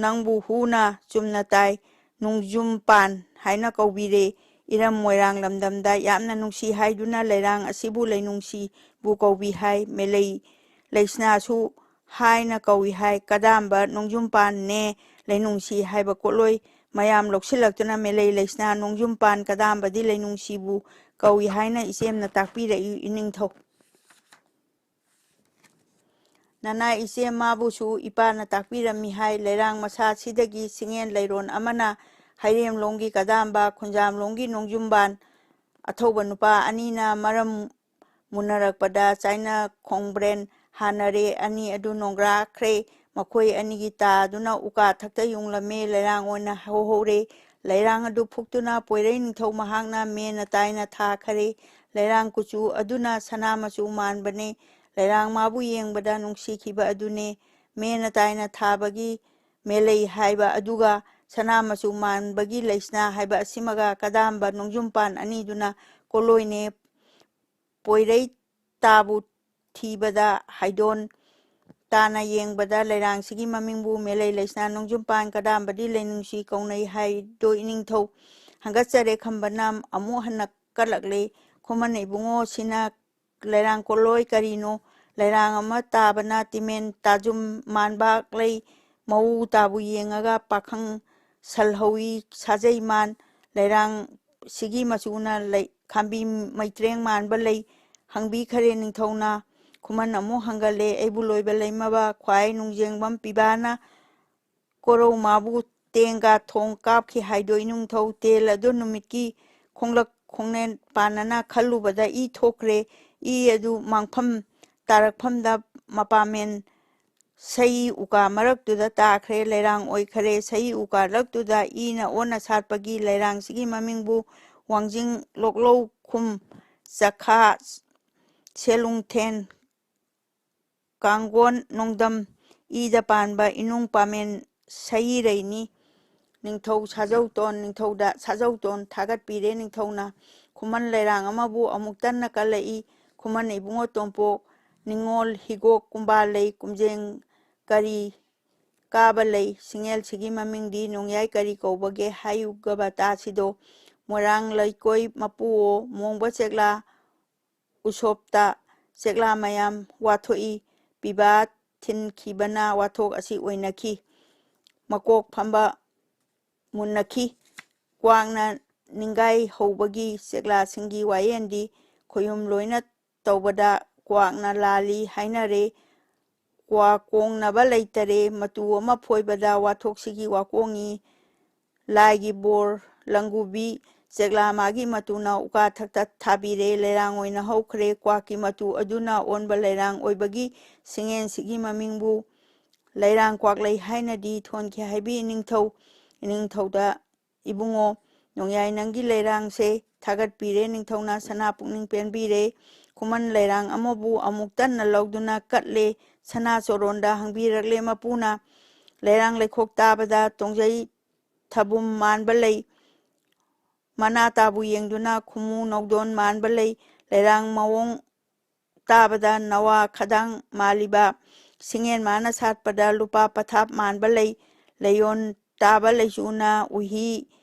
ꯅꯪꯕꯨ ꯍꯨꯅ ꯆꯨꯝꯅ ꯇꯥꯏ, ꯅꯣꯡꯖꯨꯝ ꯄꯥꯟ ꯍꯥꯏꯅ ꯀꯧꯕꯤꯔꯦ꯫ ꯏꯔꯝ ꯃꯣꯏꯔꯥꯡ ꯂꯝꯗꯝꯗ ꯌꯥꯝꯅ ꯅꯨꯡꯁꯤ ꯍꯥꯏꯗꯨꯅ ꯂꯩꯔꯥꯡ ꯑꯁꯤꯕꯨ ꯂꯩꯅꯨꯡꯁꯤꯕꯨ ꯀꯧꯕꯤ ꯍꯥꯏ꯫ ꯃꯦꯂꯩ ꯂꯩꯁꯅꯥꯁꯨ ꯍꯥꯏꯅ ꯀꯧꯏ ꯍꯥꯏ꯫ ꯀꯗꯥꯝꯕ ꯅꯣꯡꯖꯨꯝ ꯄꯥꯟꯅꯦ ꯂꯩꯅꯨꯡꯁꯤ ꯍꯥꯏꯕ ꯀꯣꯠꯂꯣꯏ ꯃꯌꯥꯝ ꯂꯧꯁꯤꯜꯂꯛꯇꯨꯅ ꯃꯦꯂꯩ ꯂꯩꯁꯅꯥ ꯅꯣꯡꯖꯨꯝ ꯄꯥꯟ ꯀꯗꯥꯝꯕꯗꯤ ꯂꯩꯅꯨꯡꯁꯤꯕꯨ ꯀꯧꯏ ꯍꯥꯏꯅ ꯏꯆꯦꯝꯅ ꯇꯥꯛꯄꯤꯔꯛꯏ ꯏꯅꯤꯡꯊꯧ꯫ ꯅꯅꯥ ꯏꯆꯦ ꯃꯥꯕꯨꯁꯨ ꯏꯄꯥꯅ ꯇꯥꯛꯄꯤꯔꯝꯃꯤ ꯍꯥꯏ꯫ ꯂꯩꯔꯥꯡ ꯃꯁꯥꯁꯤꯗꯒꯤ ꯆꯤꯡꯌꯦꯟ ꯂꯩꯔꯣꯟ ꯑꯃꯅ ꯍꯩꯔꯦꯝꯂꯣꯡꯒꯤ ꯀꯗꯥꯝꯕ, ꯈꯨꯟꯖꯥꯝꯂꯣꯡꯒꯤ ꯅꯣꯡꯖꯨꯝꯕꯥꯟ, ꯑꯊꯧꯕ ꯅꯨꯄꯥ ꯑꯅꯤꯅ ꯃꯔꯝ ꯃꯨꯟꯅꯔꯛꯄꯗ ꯆꯥꯏꯅ ꯈꯣꯡꯕ꯭ꯔꯦꯟ ꯍꯥꯟꯅꯔꯦ꯫ ꯑꯅꯤ ꯑꯗꯨ ꯅꯣꯡꯒ꯭ꯔꯥꯈ꯭ꯔꯦ꯫ ꯃꯈꯣꯏ ꯑꯅꯤꯒꯤ ꯇꯥꯗꯨꯅ ꯎꯀꯥ ꯊꯛꯇ ꯌꯨꯡꯂꯝꯃꯦ꯫ ꯂꯩꯔꯥꯡ ꯑꯣꯏꯅ ꯍꯧꯍꯧꯔꯦ꯫ ꯂꯩꯔꯥꯡ ꯑꯗꯨ ꯐꯨꯛꯇꯨꯅ ꯄꯣꯏꯔꯩ ꯅꯤꯡꯊꯧ ꯃꯍꯥꯛꯅ ꯃꯦꯟꯅ ꯇꯥꯏꯅ ꯊꯥꯈꯔꯦ꯫ ꯂꯩꯔꯥꯡ ꯀꯨꯆꯨ ꯑꯗꯨꯅ ꯁꯅꯥ ꯃꯆꯨ ꯃꯥꯟꯕꯅꯦ꯫ ꯂꯩꯔꯥꯡ ꯃꯥꯕꯨ ꯌꯦꯡꯕꯗ ꯅꯨꯡꯁꯤꯈꯤꯕ ꯑꯗꯨꯅꯦ꯫ ꯃꯦꯟꯅ ꯇꯥꯏꯅ ꯊꯥꯕꯒꯤ ꯃꯦꯂꯩ ꯍꯥꯏꯕ ꯑꯗꯨꯒ ꯁꯅꯥ ꯃꯆꯨ ꯃꯥꯟꯕꯒꯤ ꯂꯩꯁꯅꯥ ꯍꯥꯏꯕ ꯑꯁꯤꯃꯒ ꯀꯗꯥꯝꯕ ꯅꯣꯡꯖꯨꯝꯄꯥꯟ ꯑꯅꯤꯗꯨꯅ ꯀꯣꯂꯣꯏꯅꯦ꯫ ꯄꯣꯏꯔꯩ ꯇꯥꯕꯨ ꯊꯤꯕꯗ ꯍꯥꯏꯗꯣꯟ ꯇꯥꯅ ꯌꯦꯡꯕꯗ ꯂꯩꯔꯥꯡꯁꯤꯒꯤ ꯃꯃꯤꯡꯕꯨ ꯃꯦꯂꯩ ꯂꯩꯁꯅꯥ ꯅꯣꯡꯖꯨꯝꯄꯥꯟ ꯀꯗꯥꯝꯕꯗꯤ ꯂꯩꯅꯨꯡꯁꯤ ꯀꯧꯅꯩ ꯍꯥꯏꯗꯣ ꯏꯅꯤꯡꯊꯧ꯫ ꯍꯪꯒꯠꯆꯔꯦ ꯈꯝꯕꯅ ꯑꯃꯨꯛ ꯍꯟꯅ ꯀꯠꯂꯛꯂꯦ꯫ ꯈꯨꯃꯟ ꯏꯕꯨꯡꯉꯣ ꯁꯤꯅ ꯂꯩꯔꯥꯡ ꯀꯣꯠꯂꯣꯏ ꯀꯔꯤꯅꯣ? ꯂꯩꯔꯥꯡ ꯑꯃ ꯇꯥꯕꯅ ꯇꯤꯃꯦꯟ ꯇꯥꯖꯨꯝ ꯃꯥꯟꯕꯥꯛ ꯂꯩ꯫ ꯃꯎ ꯇꯥꯕꯨ ꯌꯦꯡꯉꯒ ꯄꯥꯈꯪ ꯁꯜꯍꯧꯏ ꯁꯥꯖꯩ ꯃꯥꯟ꯫ ꯂꯩꯔꯥꯡ ꯁꯤꯒꯤ ꯃꯆꯨꯅ ꯂꯩ, ꯈꯥꯝꯕꯤ ꯃꯩꯇ꯭ꯔꯦꯡ ꯃꯥꯟꯕ ꯂꯩ꯫ ꯍꯪꯕꯤꯈꯔꯦ ꯅꯤꯡꯊꯧꯅ꯫ ꯈꯨꯃꯟ ꯑꯃꯨꯛ ꯍꯪꯒꯠꯂꯦ, ꯑꯩꯕꯨ ꯂꯣꯏꯕ ꯂꯩꯃꯕ ꯈ꯭ꯋꯥꯏ ꯅꯨꯡꯖꯦꯡꯕꯝ ꯄꯤꯕꯥꯅ ꯀꯣꯔꯧ ꯃꯥꯕꯨ ꯇꯦꯡꯒ ꯊꯣꯡ ꯀꯥꯞꯈꯤ ꯍꯥꯏꯗꯣ ꯏꯅꯤꯡꯊꯧ꯫ ꯇꯦꯜ ꯑꯗꯨ ꯅꯨꯃꯤꯠꯀꯤ ꯈꯣꯡꯂꯛ ꯈꯣꯡꯅꯦꯟ ꯄꯥꯟꯅꯅ ꯈꯜꯂꯨꯕꯗ ꯏ ꯊꯣꯛꯈ꯭ꯔꯦ꯫ ꯏ ꯑꯗꯨ ꯃꯥꯡꯐꯝ ꯇꯥꯔꯛꯐꯝꯗ ꯃꯄꯥꯃꯦꯟ ꯁꯍꯤ ꯎꯀꯥ ꯃꯔꯛꯇꯨꯗ ꯇꯥꯈ꯭ꯔꯦ꯫ ꯂꯩꯔꯥꯡ ꯑꯣꯏꯈꯔꯦ꯫ ꯁꯍꯤ ꯎꯀꯥ ꯂꯛꯇꯨꯗ ꯏꯅ ꯑꯣꯟꯅ ꯁꯥꯠꯄꯒꯤ ꯂꯩꯔꯥꯡꯁꯤꯒꯤ ꯃꯃꯤꯡꯕꯨ ꯋꯥꯡꯖꯤꯡ ꯂꯣꯛꯂꯧꯈꯨꯝ ꯆꯈꯥ ꯁꯦꯂꯨꯡꯊꯦꯟ ꯀꯥꯡꯒꯣꯟ ꯅꯣꯡꯗꯝ ꯏꯗ ꯄꯥꯟꯕ ꯏꯅꯨꯡ ꯄꯥꯃꯦꯟ ꯁꯍꯤꯔꯩꯅꯤ꯫ ꯅꯤꯡꯊꯧ ꯁꯥꯖꯧꯇꯣꯟ ꯅꯤꯡꯊꯧꯗ ꯁꯥꯖꯧꯇꯣꯟ ꯊꯥꯒꯠꯄꯤꯔꯦ꯫ ꯅꯤꯡꯊꯧꯅ ꯈꯨꯃꯟ ꯂꯩꯔꯥꯡ ꯑꯃꯕꯨ ꯑꯃꯨꯛꯇꯟꯅ ꯀꯜꯂꯛꯏ꯫ ꯈꯨꯃꯟ ꯏꯕꯨꯡꯉꯣ ꯇꯣꯝꯄꯣꯛ ꯅꯤꯉꯣꯜ ꯍꯤꯒꯣꯛ ꯀꯨꯝꯕꯥꯜ ꯂꯩ ꯀꯨꯝꯖꯦꯡ ꯀꯔꯤ ꯀꯥꯕ ꯂꯩ꯫ ꯁꯤꯡꯉꯦꯜꯁꯤꯒꯤ ꯃꯃꯤꯡꯗꯤ ꯅꯣꯡꯌꯥꯏ ꯀꯔꯤ ꯀꯧꯕꯒꯦ ꯍꯥꯏꯌꯨꯒꯕ ꯇꯥꯁꯤꯗꯣ꯫ ꯃꯣꯏꯔꯥꯡ ꯂꯩꯀꯣꯏ ꯃꯄꯨꯑꯣ ꯃꯣꯡꯕ ꯆꯦꯛꯂꯥ ꯎꯁꯣꯞꯇ ꯆꯦꯛꯂꯥ ꯃꯌꯥꯝ ꯋꯥꯊꯣꯛꯏ꯫ ꯄꯤꯕꯥ ꯊꯤꯟꯈꯤꯕꯅ ꯋꯥꯊꯣꯛ ꯑꯁꯤ ꯑꯣꯏꯅꯈꯤ꯫ ꯃꯀꯣꯛ ꯐꯝꯕ ꯃꯨꯟꯅꯈꯤ꯫ ꯀ꯭ꯋꯥꯛꯅ ꯅꯤꯡꯒꯥꯏ ꯍꯧꯕꯒꯤ ꯆꯦꯛꯂꯥꯁꯤꯡꯒꯤ ꯋꯥꯌꯦꯟꯗꯤ ꯈꯣꯌꯨꯝ ꯂꯣꯏꯅ ꯇꯧꯕꯗ ꯀ꯭ꯋꯥꯛꯅ ꯂꯥꯜꯂꯤ ꯍꯥꯏꯅꯔꯦ꯫ ꯀ꯭ꯋꯥ ꯀꯣꯡꯅꯕ ꯂꯩꯇꯔꯦ꯫ ꯃꯇꯨ ꯑꯃ ꯐꯣꯏꯕꯗ ꯋꯥꯊꯣꯛꯁꯤꯒꯤ ꯋꯥꯀꯣꯡꯉꯤ꯫ ꯂꯥꯏꯒꯤ ꯕꯣꯔ ꯂꯪꯒꯨꯕꯤ ꯆꯦꯛꯂꯥ ꯃꯥꯒꯤ ꯃꯇꯨꯅ ꯎꯀꯥ ꯊꯛꯇ ꯊꯥꯕꯤꯔꯦ꯫ ꯂꯩꯔꯥꯡ ꯑꯣꯏꯅ ꯍꯧꯈ꯭ꯔꯦ꯫ ꯀ꯭ꯋꯥꯛꯀꯤ ꯃꯇꯨ ꯑꯗꯨꯅ ꯑꯣꯟꯕ ꯂꯩꯔꯥꯡ ꯑꯣꯏꯕꯒꯤ ꯁꯤꯡꯉꯦꯟꯁꯤꯒꯤ ꯃꯃꯤꯡꯕꯨ ꯂꯩꯔꯥꯡ ꯀ꯭ꯋꯥꯛꯂꯩ ꯍꯥꯏꯅꯗꯤ ꯊꯣꯟꯈꯤ ꯍꯥꯏꯕꯤ ꯏꯅꯤꯡꯊꯧ꯫ ꯏꯅꯤꯡꯊꯧꯗ ꯏꯕꯨꯡꯉꯣ ꯅꯣꯡꯌꯥꯏ ꯅꯪꯒꯤ ꯂꯩꯔꯥꯡꯁꯦ ꯊꯥꯒꯠꯄꯤꯔꯦ꯫ ꯅꯤꯡꯊꯧꯅ ꯁꯅꯥ ꯄꯨꯛꯅꯤꯡ ꯄꯦꯟꯕꯤꯔꯦ꯫ ꯈꯨꯃꯟ ꯂꯩꯔꯥꯡ ꯑꯃꯕꯨ ꯑꯃꯨꯛ ꯇꯟꯅ ꯂꯧꯗꯨꯅ ꯀꯠꯂꯦ꯫ ꯁꯅꯥ ꯆꯣꯔꯣꯟꯗ ꯍꯪꯕꯤꯔꯛꯂꯦ ꯃꯄꯨꯅ꯫ ꯂꯩꯔꯥꯡ ꯂꯩꯈꯣꯛ ꯇꯥꯕꯗ ꯇꯣꯡꯖꯩ ꯊꯕꯨꯝ ꯃꯥꯟꯕ ꯂꯩ꯫ ꯃꯅꯥ ꯇꯥꯕꯨ ꯌꯦꯡꯗꯨꯅ ꯈꯨꯃꯨ ꯅꯧꯗꯣꯟ ꯃꯥꯟꯕ ꯂꯩ꯫ ꯂꯩꯔꯥꯡ ꯃꯑꯣꯡ ꯇꯥꯕꯗ ꯅꯋꯥ ꯈꯗꯥꯡ ꯃꯥꯜꯂꯤꯕ꯫ ꯁꯤꯡꯉꯦꯟ ꯃꯥꯅ ꯁꯥꯠꯄꯗ ꯂꯨꯄꯥ ꯄꯊꯥꯞ ꯃꯥꯟꯕ ꯂꯩ꯫ ꯂꯩꯌꯣꯟ ꯇꯥꯕ ꯂꯩꯆꯨꯅ ꯎꯍꯤ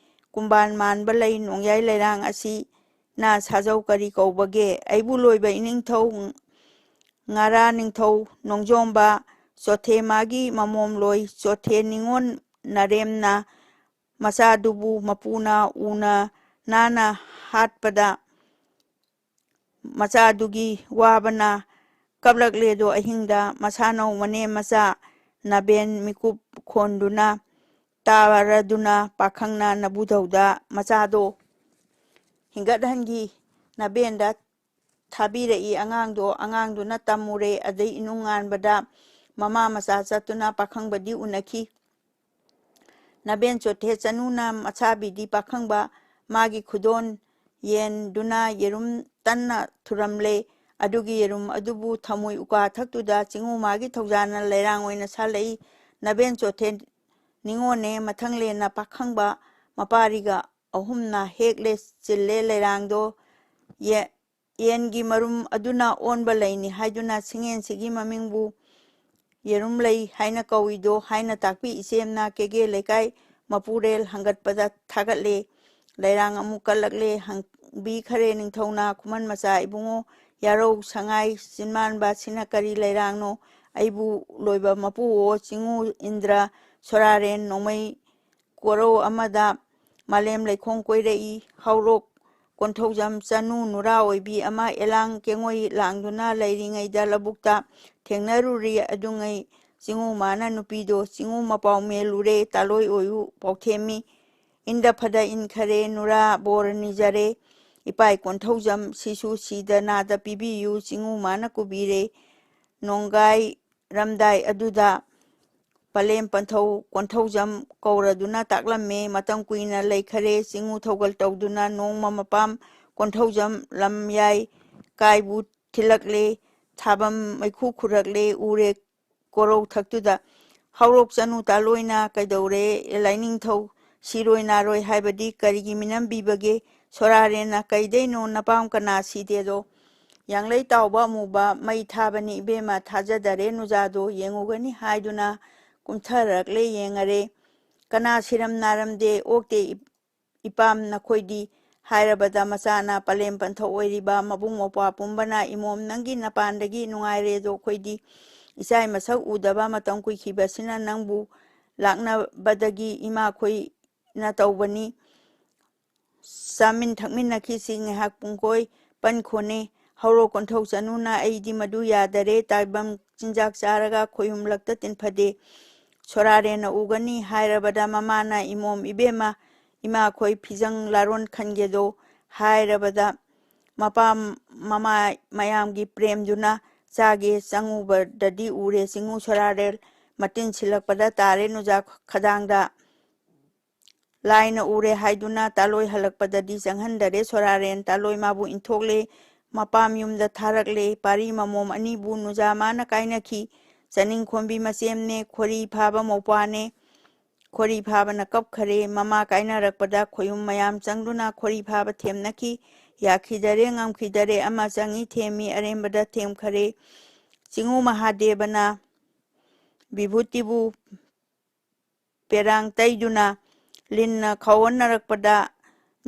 ꯀꯨꯝꯕꯥꯟ ꯃꯥꯟꯕ ꯂꯩ꯫ ꯅꯣꯡꯌꯥꯏ ꯂꯩꯔꯥꯡ ꯑꯁꯤꯅ ꯁꯥꯖꯧ ꯀꯔꯤ ꯀꯧꯕꯒꯦ? ꯑꯩꯕꯨ ꯂꯣꯏꯕ ꯏꯅꯤꯡꯊꯧ ꯉꯥꯔꯥ ꯅꯤꯡꯊꯧ ꯅꯣꯡꯖꯣꯝꯕ ꯆꯣꯊꯦ ꯃꯥꯒꯤ ꯃꯃꯣꯝ ꯂꯣꯏ ꯆꯣꯊꯦ ꯅꯤꯉꯣꯟ ꯅꯔꯦꯝꯅ ꯃꯆꯥꯗꯨꯕꯨ ꯃꯄꯨꯅ ꯎꯅ ꯅꯥꯅ ꯍꯥꯠꯄꯗ ꯃꯆꯥꯗꯨꯒꯤ ꯋꯥꯕꯅ ꯀꯞꯂꯛꯂꯦꯗꯣ ꯑꯍꯤꯡꯗ ꯃꯁꯥꯅꯧ ꯃꯅꯦꯝ ꯃꯆꯥ ꯅꯥꯕꯦꯟ ꯃꯤꯀꯨꯞ ꯈꯣꯟꯗꯨꯅ ꯇꯥꯔꯗꯨꯅ ꯄꯥꯈꯪꯅ ꯅꯕꯨꯙꯧꯗ ꯃꯆꯥꯗꯣ ꯍꯤꯡꯒꯠꯍꯟꯈꯤ꯫ ꯅꯥꯕꯦꯟꯗ ꯊꯥꯕꯤꯔꯛꯏ ꯑꯉꯥꯡꯗꯣ꯫ ꯑꯉꯥꯡꯗꯨꯅ ꯇꯝꯃꯨꯔꯦ꯫ ꯑꯗꯩ ꯏꯅꯨꯡꯉꯥꯟꯕꯗ ꯃꯃꯥ ꯃꯆꯥ ꯆꯠꯇꯨꯅ ꯄꯥꯈꯪꯕꯗꯤ ꯎꯅꯈꯤ꯫ ꯅꯕꯦꯟ ꯆꯣꯊꯦ ꯆꯅꯨꯅ ꯃꯁꯥꯕꯤꯗꯤ ꯄꯥꯈꯪꯕ ꯃꯥꯒꯤ ꯈꯨꯗꯣꯟ ꯌꯦꯟꯗꯨꯅ ꯌꯦꯔꯨꯝ ꯇꯟꯅ ꯊꯨꯔꯝꯂꯦ꯫ ꯑꯗꯨꯒꯤ ꯌꯦꯔꯨꯝ ꯑꯗꯨꯕꯨ ꯊꯃꯣꯏ ꯎꯀꯥ ꯊꯛꯇꯨꯗ ꯆꯤꯡꯉꯨ ꯃꯥꯒꯤ ꯊꯧꯖꯥꯜꯅ ꯂꯩꯔꯥꯡ ꯑꯣꯏꯅ ꯁꯥꯠꯂꯛꯏ꯫ ꯅꯕꯦꯟ ꯆꯣꯊꯦ ꯅꯤꯉꯣꯜꯅꯦ ꯃꯊꯪꯂꯦꯟꯅ ꯄꯥꯈꯪꯕ ꯃꯄꯥꯔꯤꯒ ꯑꯍꯨꯝꯅ ꯍꯦꯛꯂꯦ ꯆꯤꯜꯂꯦ ꯂꯩꯔꯥꯡꯗꯣ꯫ ꯌꯦ-, ꯌꯦꯟꯒꯤ ꯃꯔꯨꯝ ꯑꯗꯨꯅ ꯑꯣꯟꯕ ꯂꯩꯅꯤ ꯍꯥꯏꯗꯨꯅ ꯁꯤꯡꯉꯦꯟꯁꯤꯒꯤ ꯃꯃꯤꯡꯕꯨ ꯌꯦꯔꯨꯝ ꯂꯩ ꯍꯥꯏꯅ ꯀꯧꯏꯗꯣ ꯍꯥꯏꯅ ꯇꯥꯛꯄꯤ ꯏꯆꯦꯝꯅ ꯀꯦꯒꯦ ꯂꯩꯀꯥꯏ ꯃꯄꯨꯔꯦꯜ ꯍꯪꯒꯠꯄꯗ ꯊꯥꯒꯠꯂꯦ꯫ ꯂꯩꯔꯥꯡ ꯑꯃꯨꯛ ꯀꯠꯂꯛꯂꯦ꯫ ꯍꯪꯕꯤꯈꯔꯦ ꯅꯤꯡꯊꯧꯅ ꯈꯨꯃꯟ ꯃꯆꯥ ꯏꯕꯨꯡꯉꯣ ꯌꯥꯔꯧ ꯁꯉꯥꯏ ꯆꯤꯟꯃꯥꯟꯕ ꯁꯤꯅ ꯀꯔꯤ ꯂꯩꯔꯥꯡꯅꯣ? ꯑꯩꯕꯨ ꯂꯣꯏꯕ ꯃꯄꯨꯋꯣ ꯆꯤꯡꯉꯨ ꯏꯟꯗ꯭ꯔ ꯁꯣꯔꯥꯔꯦꯟ ꯅꯣꯡꯃꯩ ꯀꯣꯔꯧ ꯑꯃꯗ ꯃꯥꯂꯦꯝ ꯂꯩꯈꯣꯡ ꯀꯣꯏꯔꯛꯏ꯫ ꯍꯧꯔꯣꯛ ꯀꯣꯟꯊꯧꯖꯝ ꯆꯅꯨ ꯅꯨꯔꯥ ꯑꯣꯏꯕꯤ ꯑꯃ ꯑꯦꯂꯥꯡ ꯀꯦꯡꯉꯣꯏ ꯂꯥꯡꯗꯨꯅ ꯂꯩꯔꯤꯉꯩꯗ ꯂꯧꯕꯨꯛꯇ ꯊꯦꯡꯅꯔꯨꯔꯤ꯫ ꯑꯗꯨꯉꯩ ꯆꯤꯡꯉꯨ ꯃꯥꯅ ꯅꯨꯄꯤꯗꯣ ꯆꯤꯡꯉꯨ ꯃꯄꯥꯎ ꯃꯦꯜꯂꯨꯔꯦ꯫ ꯇꯥꯂꯣꯏ ꯑꯣꯏꯌꯨ ꯄꯥꯎꯊꯦꯝꯃꯤ꯫ ꯏꯟꯗ ꯐꯗ ꯏꯟꯈꯔꯦ ꯅꯨꯔꯥ ꯕꯣꯔ ꯅꯤꯖꯔꯦ꯫ ꯏꯄꯥꯏ ꯀꯣꯟꯊꯧꯖꯝ ꯁꯤꯁꯨ ꯁꯤꯗ ꯅꯥꯗ ꯄꯤꯕꯤꯌꯨ ꯆꯤꯡꯉꯨ ꯃꯥꯅ ꯀꯨꯕꯤꯔꯦ꯫ ꯅꯣꯡꯒꯥꯏ ꯔꯝꯗꯥꯏ ꯑꯗꯨꯗ ꯄꯂꯦꯝ ꯄꯟꯊꯧ ꯀꯣꯟꯊꯧꯖꯝ ꯀꯧꯔꯗꯨꯅ ꯇꯥꯛꯂꯝꯃꯦ꯫ ꯃꯇꯝ ꯀꯨꯏꯅ ꯂꯩꯈꯔꯦ꯫ ꯆꯤꯡꯉꯨ ꯊꯧꯒꯜ ꯇꯧꯗꯨꯅ ꯅꯣꯡꯃ ꯃꯄꯥꯝ ꯀꯣꯟꯊꯧꯖꯝ ꯂꯝꯌꯥꯏ ꯀꯥꯏꯕꯨ ꯊꯤꯜꯂꯛꯂꯦ꯫ ꯊꯥꯕꯝ ꯃꯩꯈꯨ ꯈꯨꯔꯛꯂꯦ꯫ ꯎꯔꯦ ꯀꯣꯔꯧ ꯊꯛꯇꯨꯗ꯫ ꯍꯧꯔꯣꯛ ꯆꯅꯨ ꯇꯥꯂꯣꯏꯅ ꯀꯩꯗꯧꯔꯦ? ꯂꯥꯏꯅꯤꯡꯊꯧ ꯁꯤꯔꯣꯏ ꯅꯥꯔꯣꯏ ꯍꯥꯏꯕꯗꯤ ꯀꯔꯤꯒꯤ ꯃꯤꯅꯝꯕꯤꯕꯒꯦ? ꯁꯣꯔꯥꯔꯦꯟꯅ ꯀꯩꯗꯩꯅꯣ ꯅꯄꯥꯝ ꯀꯅꯥ ꯁꯤꯗꯦꯗꯣ? ꯌꯥꯡꯂꯩ ꯇꯥꯎꯕ ꯑꯃꯨꯕ ꯃꯩ ꯊꯥꯕꯅꯤ ꯏꯕꯦꯝꯃ ꯊꯥꯖꯗꯔꯦ ꯅꯨꯖꯥꯗꯣ ꯌꯦꯡꯉꯨꯒꯅꯤ ꯍꯥꯏꯗꯨꯅ ꯀꯨꯝꯊꯔꯛꯂꯦ ꯌꯦꯡꯉꯔꯦ꯫ ꯀꯅꯥ ꯁꯤꯔꯝ ꯅꯥꯔꯝꯗꯦ ꯑꯣꯛꯇꯦ ꯏ-, ꯏꯄꯥꯝ ꯅꯈꯣꯏꯗꯤ ꯍꯥꯏꯔꯕꯗ ꯃꯆꯥꯅ ꯄꯂꯦꯝ ꯄꯟꯊꯧ ꯑꯣꯏꯔꯤꯕ ꯃꯕꯨꯡ ꯃꯧꯄ꯭ꯋꯥ ꯄꯨꯝꯕꯅ ꯏꯃꯣꯝ ꯅꯪꯒꯤ ꯅꯄꯥꯟꯗꯒꯤ ꯅꯨꯡꯉꯥꯏꯔꯦꯗꯣ ꯑꯩꯈꯣꯏꯗꯤ ꯏꯆꯥꯏ ꯃꯁꯛ ꯎꯗꯕ ꯃꯇꯝ ꯀꯨꯏꯈꯤꯕꯁꯤꯅ ꯅꯪꯕꯨ ꯂꯥꯛꯅꯕꯗꯒꯤ ꯏꯃꯥꯈꯣꯏꯅ ꯇꯧꯕꯅꯤ꯫ ꯆꯥꯃꯤꯟ ꯊꯛꯃꯤꯟꯅꯈꯤꯁꯤ ꯉꯥꯏꯍꯥꯛ ꯄꯨꯡꯀꯣꯏ ꯄꯟꯈꯣꯅꯦ꯫ ꯍꯧꯔꯣ ꯀꯣꯟꯊꯧ ꯆꯅꯨꯅ ꯑꯩꯗꯤ ꯃꯗꯨ ꯌꯥꯗꯔꯦ꯫ ꯇꯥꯏꯕꯪ ꯆꯤꯟꯖꯥꯛ ꯆꯥꯔꯒ ꯈꯣꯏꯍꯨꯝꯂꯛꯇ ꯇꯤꯟꯐꯗꯦ꯫ ꯁꯣꯔꯥꯔꯦꯟꯅ ꯎꯒꯅꯤ ꯍꯥꯏꯔꯕꯗ ꯃꯃꯥꯅ ꯏꯃꯣꯝ ꯏꯕꯦꯝꯃ ꯏꯃꯥꯈꯣꯏ ꯐꯤꯖꯪ ꯂꯥꯔꯣꯟ ꯈꯟꯒꯦꯗꯣ ꯍꯥꯏꯔꯕꯗ ꯃꯄꯥ ꯃꯃꯥ ꯃꯌꯥꯝꯒꯤ ꯄ꯭ꯔꯦꯝꯗꯨꯅ ꯆꯥꯒꯦ ꯆꯪꯉꯨꯕꯗꯗꯤ ꯎꯔꯦ ꯆꯤꯡꯉꯨ ꯁꯣꯔꯥꯔꯦꯜ ꯃꯇꯤꯟ ꯁꯤꯜꯂꯛꯄꯗ ꯇꯥꯔꯦ ꯅꯨꯖꯥ ꯈꯗꯥꯡꯗ꯫ ꯂꯥꯏꯅ ꯎꯔꯦ ꯍꯥꯏꯗꯨꯅ ꯇꯥꯂꯣꯏ ꯍꯜꯂꯛꯄꯗꯗꯤ ꯆꯪꯍꯟꯗꯔꯦ ꯁꯣꯔꯥꯔꯦꯟ꯫ ꯇꯥꯂꯣꯏ ꯃꯥꯕꯨ ꯏꯟꯊꯣꯛꯂꯦ, ꯃꯄꯥꯝ ꯌꯨꯝꯗ ꯊꯥꯔꯛꯂꯦ꯫ ꯄꯥꯔꯤ ꯃꯃꯣꯝ ꯑꯅꯤꯕꯨ ꯅꯨꯖꯥ ꯃꯥꯅ ꯀꯥꯏꯅꯈꯤ꯫ ꯆꯅꯤꯡꯈꯣꯝꯕꯤ ꯃꯆꯦꯝꯅꯦ, ꯈꯣꯔꯤ ꯐꯥꯕ ꯃꯧꯄ꯭ꯋꯥꯅꯦ꯫ ꯈꯣꯔꯤ ꯐꯥꯕꯅ ꯀꯞꯈꯔꯦ꯫ ꯃꯃꯥ ꯀꯥꯏꯅꯔꯛꯄꯗ ꯈꯣꯌꯨꯝ ꯃꯌꯥꯝ ꯆꯪꯗꯨꯅ ꯈꯣꯔꯤ ꯐꯥꯕ ꯊꯦꯝꯅꯈꯤ꯫ ꯌꯥꯈꯤꯗꯔꯦ, ꯉꯝꯈꯤꯗꯔꯦ, ꯑꯃ ꯆꯪꯏ ꯊꯦꯝꯃꯤ, ꯑꯔꯦꯝꯕꯗ ꯊꯦꯝꯈꯔꯦ꯫ ꯆꯤꯡꯉꯨ ꯃꯍꯥꯗꯦꯕꯅ ꯕꯤꯚꯨꯇꯤꯕꯨ ꯄꯦꯔꯥꯡ ꯇꯩꯗꯨꯅ ꯂꯤꯟꯅ ꯈꯥꯎꯍꯟꯅꯔꯛꯄꯗ